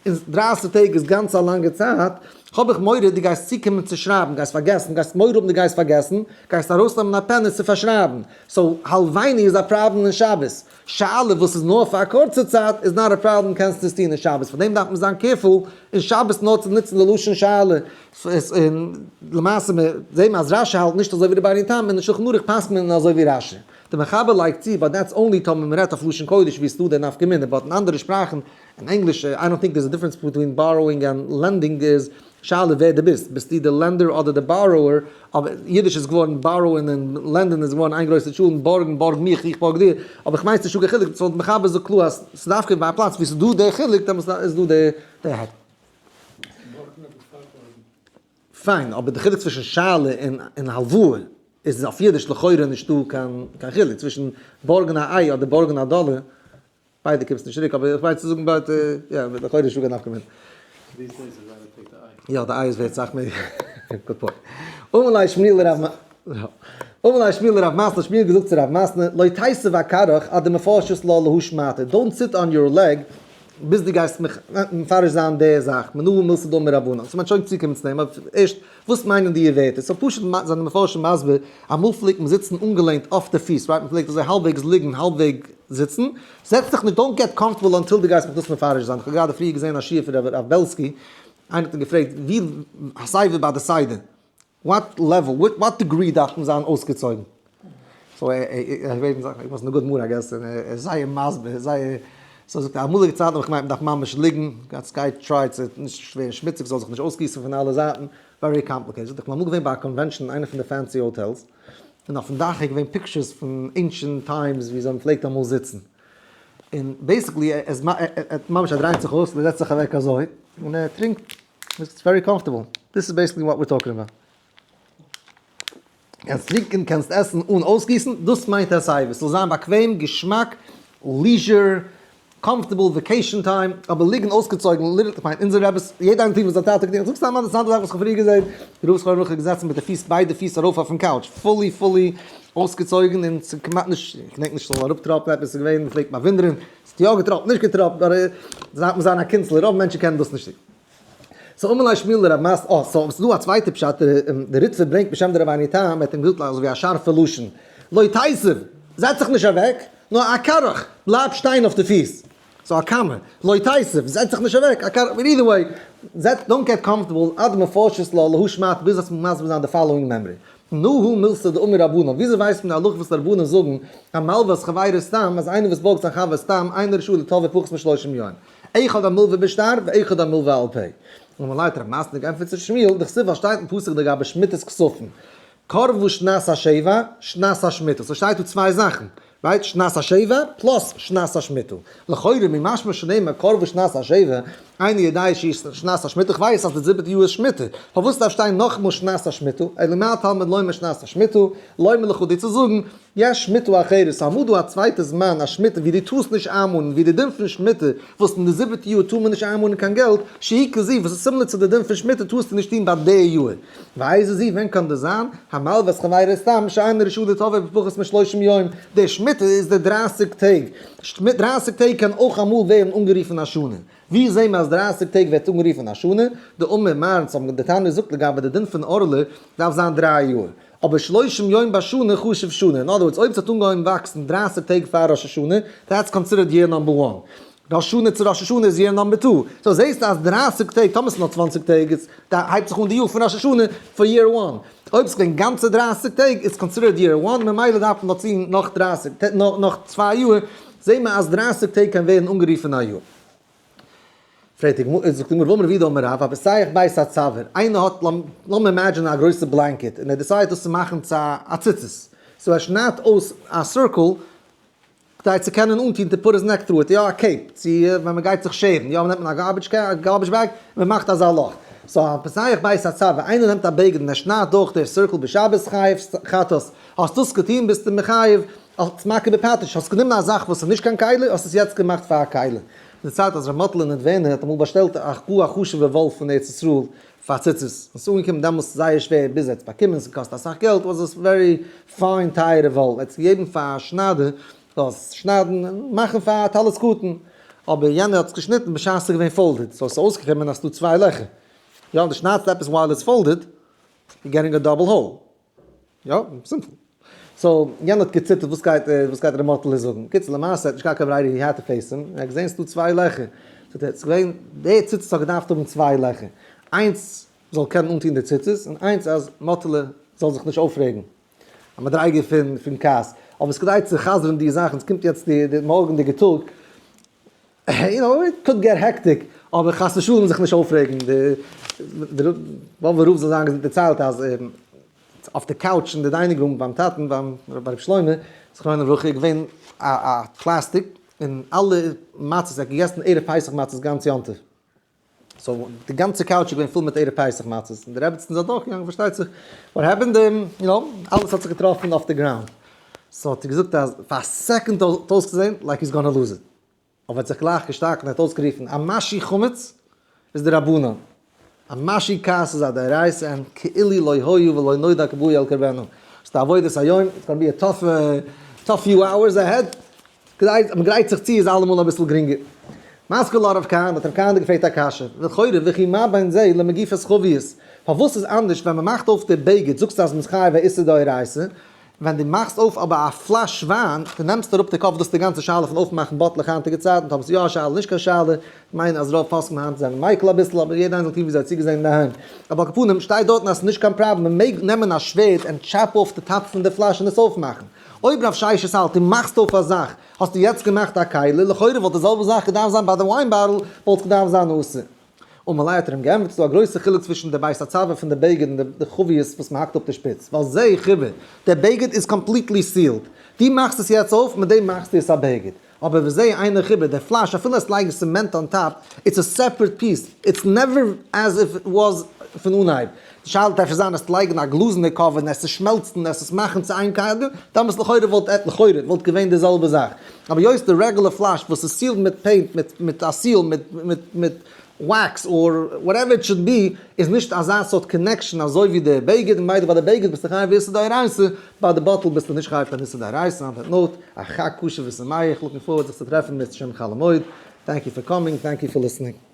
און 30 טעג איז גאנץ א לאנגע צייט, האב איך מורא דו גייסט צוקומען צו שרייבן, גייסט פארגעסן, גייסט מורא האבן דו גייסט פארגעסן, גייסט ארויסנעמען א פענע צו פארשרייבן. so הלויני איז א פראבלעם אין שבת. שאלה וואס איז נאר פאר א קורצע צייט איז not א פראבלעם, קענסטו עס טון אין שבת. פאר דעם דארף מען זיין careful אין שבת נאר צו נוצן די לשון שאלה. און למעשה מיר זעהן אז רש"י האלט נישט אזוי ווי רבינו תם, און אין שולחן ערוך פסק'נט מען אזוי ווי רש"י. דער מחבר לייגט צו, but that's only טאמער מען רעדט אויף לשון קודש ווי עס איז דא די נפקא מינה, but אין אנדערע שפראכן, אין ענגליש, I don't think there's a difference between borrowing and lending איז שאלה ווער דו ביסט, ביסטו די lender אדער די borrower, אבער אידיש איז געווארן borrow ען און lend ען איז געווארן איין גרויסע טשולנט, בארגן, בארג מיך, איך בארג דיר, אבער איך מיין ס'נישטא קיין חילוק, so דער מחבר זאגט קלאר אז ס'דווקא ביי א פלאץ ווי ס'איז דא די חילוק דעמאלטס איז דא די היתר. פיין, אבער די חילוק צווישן שאלה און הלוואה איז אויף אידיש לכאורה נישטא קיין חילוק, צווישן בארגן א איי אדער בארגן א דאלער, ביידע קומסט נישט צוריק, אבער איך מיין צו זאגן but, יא, לכאורה נישטא קיין נפקא מינה. יא, די איי איז ווערט סאך מער, good point. אמר ליה שמואל לרב אמר ליה שמואל לרב מתנה, שמואל האט געזאגט צו רב מתנה, לא תיתיב אכרעך עד דמפרשת לה להא שמעתא, don't sit on your leg ביז דו גייסט מיך מפרש זיין די זאך, מנא הא מילתא דאמר רבנן, so מ'וועט שוין צוקומען צו דעם, אבער ערשט, וואס מיינען די ווערטער? so פשוט זענען די מפרשים מסביר, אמאל פלעגט מען זיצן אנגעלענט אויף די פיס, right? מ'פלעגט אזוי האלבוועגס ליגן האלבוועג זיצן, זעץ דיך נישט, don't get comfortable until דו גייסט מיך דאס מפרש זיין, איך האב גראדע פריער געזען א שיעור פון רב בעלסקי, איינער האט אים געפרעגט ווי הסבה ביי די סדר, what level, what degree דארף מען זיין אויסגעצויגן? so ער was in a good mood I guess, און ער איז זייער מסביר, זייער, so זאגט ער, אמאליגע צייטן האב איך געמיינט מען דארף ממש ליגן, גייט try צו נישט ווערן שמוציג, זאל זיך נישט אויסגיסן פון אלע זייטן, very complicated. זאגט ער, איך בין אמאל געווען ביי א convention אין איינע פון די fancy hotels, און אויפן דאך איז געווען pictures פון ancient times ווי אזוי מען פלעגט אמאל זיצן, און basically ער איז ממש ער דרייט זיך אויס און ער זעצט זיך אוועק אזוי, און ער טרינקט, it's very comfortable, this is basically what we're talking about. קענסט טרינקען, קענסט עסן אן אויסגיסן, דאס מיינט הסבה, ס'זאל זיין באקוועם, געשמאק, leisure, comfortable vacation time, אבער ליגן אויסגעצויגן, literally, כ'מיין אונזער רעבעס, יעדע איינער טוט וואס זיין טאטע האט געטון, זאגסט סתם א אינטערעסאנטע זאך וואס כ'האב פריער געזען, די רב זכרונו לברכה איז געזעצן מיט די פיס, ביידע פיס ארויף אויפן couch, fully fully אויסגעצויגן און ס'איז כמעט נישט, כ'דענק נישט ס'זאל אראפטראפן עפעס, ס'איז געווען, מ'פלעגט באוואונדערן, ס'האט יא געטראפט, נישט געטראפט, אבער זייט מ'זיין א קונצלער, רוב מענטשן קענען דאס נישט טון. so אמר ליה שמואל לרב מתנה, אה, so ס'איז דא א צווייטע פשט, דער ריטב"א ברענגט בשם די רבינו תם, ער האט אים געזאגט אזוי ווי א שארפע לשון, לא תיתיב, זעץ זיך נישט אוועק, נאר אכרעך, בלייב שטיין אויף די פיס. so א קאמע, לא תיתיב, זעץ זיך נישט אוועק, אכרעך, but either way, זעץ, don't get comfortable, עד דמפרשת לה להא שמעתא, ביז וועסט מיר מסביר זיין די following מימרא. מנא הא מילתא דאמור רבנן, וויאזוי ווייסט מען די הלכה וואס די רבנן זאגן, המלווה את חברו סתם, אז איינער וואס בארגט זיין חבר סתם, אינו רשאי לתבעו פחות משלושים יום. אחד המלווה בשטר ואחד המלווה על פה. אמר ליה האט רב מתנה געענטפערט צו שמואל, דכתיב ווייל שטייט אין פסוק לגבי שמיטת כספים, קרבה שנת השבע, שנת השמיטה, so שטייט דא צוויי זאכן, right? שנת השבע plus שנת השמיטה. לכאורה ממשמע שנאמר קרבה שנת השבע, איני יודע שהיא שנת השמיטה, איך ווייס אז די זיבעטע יאר איז שמיטה, פארוואס דארף שטיין נאכאמאל שנת השמיטה, אלא מה תלמוד לומר שנת השמיטה, לומר לך דיר צו זאגן, יש שמיטה אחרת, ס'אמאל דא א צווייטע זמן א שמיטה ווי דו טארסט נישט איינמאנען, ווי די דין פון שמיטה וואס אין די זיבעטע יאר טאר מען נישט איינמאנען קיין געלט, שהיא כזו וואס איז similar צו די דין פון שמיטה טארסטו נישט טון ביי די יאר. ואיזו זו ווען קען דאס זיין? המלווה את חברו סתם שאינו רשאי לתבעו בפחות משלושים יום, די שמיטה איז די 30 טעג, 30 טעג קען אויך אמאל ווערן אנגערופן א שנה, ווי זעהן מיר אז 30 טעג ווערט אנגערופן א שנה? דאמר מר אונז האבן די תנא זאגט לגבי די דין פון ערלה דארף זיין 3 יאר, אבער שלושים יום בשנה חשוב שנה, in other words אויב ס'האט אנגעהויבן וואקסן 30 טעג פאר ראש השנה, that's considered year number one, ראש השנה צו ראש השנה איז year number two, so זעהסטו אז 30 טעג, טאמער ס'איז נאר 20 טעג, איז דא הייבט זיך אן די יאר פון ראש השנה פאר year one, אויב ס'איז געווען גאנצע 30 טעג איז considered year one, ממילא דארף מען נאך ציען נאך 30, נאך צוויי יאר, זעהן מיר אז 30 טעג קען ווערן אנגערופן א יאר. פרעגט די גמרא, זאגט די גמרא, והאמר רב יהודה אמר רב, הפותח בית הצוואר, איינער האט, לאמיר imagine ן א גרויסע blanket, און ער decide ט דאס צו מאכן צו א ציצית, so ער שניידט אויס א circle, כדי צו קענען אנטון to put his neck through it, יא א cape, צו ווען מען גייט זיך שערן, יא נעמט מען א garbage can, א garbage bag, און מען מאכט אזא לאך. so הפותח בית הצוואר, איינער נעמט א בגד און ער שניידט דורך דער circle בשבת חייב חטאת, האסט דאס געטון ביסטו מחויב אלס מכה בפטיש, האסט גענומען א זאך וואס איז נישט קיין כלי, האסט עס יעצט געמאכט פאר א כלי. די צייט אז ר' מאטעלע נדבורנער האט אמאל באשטעלט א גאר א חשוב'ע וואל פון ארץ ישראל פאר ציצית, און ס'איז אנגעקומען דעמאלס זייער שווער ביז ער האט עס באקומען, ס'געקאסט אסאך געלט, was עס very fine טייערע וואל, ער האט עס געגעבן פאר א שניידער. זאלסט שניידן און מאכן פאר א טלית קטן, אבער יענער האט עס געשניטן בשעת עס איז געווען folded, so עס איז אויסגעקומען אז ס'איז דא צוויי לעכער. יא, דו שניידסט עפעס while it's folded, you're getting a double hole. יא, simple. So, יענער האט געציטערט וואס גייט וואס גייט ר' מאטעלע זאגן. קיצור, למעשה האט נישט געהאט קיין ברירה, he had to face him, ער האט געזען ס'איז דא צוויי לעכער. זאגט ער, ס'איז געווען, די ציצית האט געדארפט האבן צוויי לעכער. איינס זאל קענען אנטון די ציצית, און איינס אז מאטעלע זאל זיך נישט אויפרעגן. א מדריגה פון כעס. אבער ס'איז כדאי צו חזר'ן די זאכן, ס'קומט יעצט די מארגנדיגע טאג, you know, it could get hectic, אבער חס ושלום זיך נישט אויפרעגן, די באבובער רב זאל זיין געזונט דערציילט אז אויף די couch אין די dining room ביים טאטן ביים רבי שלמה זכרונו לברכה איז געווען א פלאסטיק און אלע מצות, ער האט געגעסן ערב פסח מצות גאנץ יום טוב. so די גאנצע couch איז געווען פול מיט ערב פסח מצות, און די רעבעצן איז אדורכגעגאנגען פארשטייט זיך, what happened, you know, אלעס האט זיך געטראפן אויף די ground. so האט זי געזאגט אז פאר א second האט אויסגעזען like he's gonna lose it, אבער האט זיך גלייך געשטארקט און האט אויסגערופן א משהו חמץ איז דרבנן, א משהו כעס איז א דאורייתא און כאילו לא היה ולא נודע כי באו אל קרבנה. ס'איז די עבודת היום, it's gonna be a tough tough few hours ahead, כדי אז מ'גרייט זיך צו איז אלעמאל אביסל גרינגער. מתקיף לה רב כהנא, האט רב כהנא געפרעגט א קשיא, לכאורה וכי מה בין זה למגיפת חביות, פארוואס איז אנדערש ווען מ'מאכט אויף די בגד זאגסטו אז מ'איז חייב א איסור דאורייתא, ווען דו מאכסט אויף אבער א פלאש וויין, דו נעמסט אראפ די קאפ דאס איז די גאנצע שאלה פון אויפמאכן באטלעך היינטיגע צייטן, טאמער ס'איז יא א שאלה נישט קיין שאלה, כ'מיין אז רוב פוסקים היינט זענען מיקל אביסל אבער יעדער איינער זאל טון ווי זיי האט צוגעזען אינדערהיים. אבער על כל פנים שטייט דארטן אז ס'איז נישט קיין פראבלעם מ'מעג נעמען א שווערד and chop off די top פון די פלאש און עס אויפמאכן. אויב רב ששת האלט דו מאכסט אויף א זאך, האסטו יעצט געמאכט א כלי, לכאורה וואלט די זעלבע זאך געדארפט זיין ביי די wine bottle, וואלט עס געדארפט זיין אסור. אמר ליה האט ער אים געענטפערט, ס'איז דא א גרויסע חילוק צווישן די בית הצואר פון די בגד און די חביות וואס מ'האקט אפ די שפיץ, ווייל זה חיבור, דער בגד איז completely sealed, דו מאכסט עס יעצט אויף, מיט דעם מאכסטו עס א בגד. אבער וזה אינו חיבור, דער פלאש אפילו עס לייגן cement on top, it's a separate piece, it's never as if it was פון אנהייב. די שאלה דארף זיין עס לייגן א גלאזענע cover און עס צושמעלצן און עס עס מאכן צו איין כלי, דאמאלס לכאורה וואלט לכאורה וואלט געווען די זעלבע זאך. אבער היות די רעגולער פלאש וואס איז sealed מיט paint מיט מיט א seal מיט מיט מיט wax or whatever it should be איז נישט אזא סארט connection אזוי ווי די בגד און ביידע ביי די בגד ביסטו חייב איסור דאורייתא ביי די bottle ביסטו נישט חייב קיין איסור דאורייתא on that note א חג כשר ושמח looking forward זיך צו טרעפן אם ירצה השם חול המועד thank you for coming thank you for listening.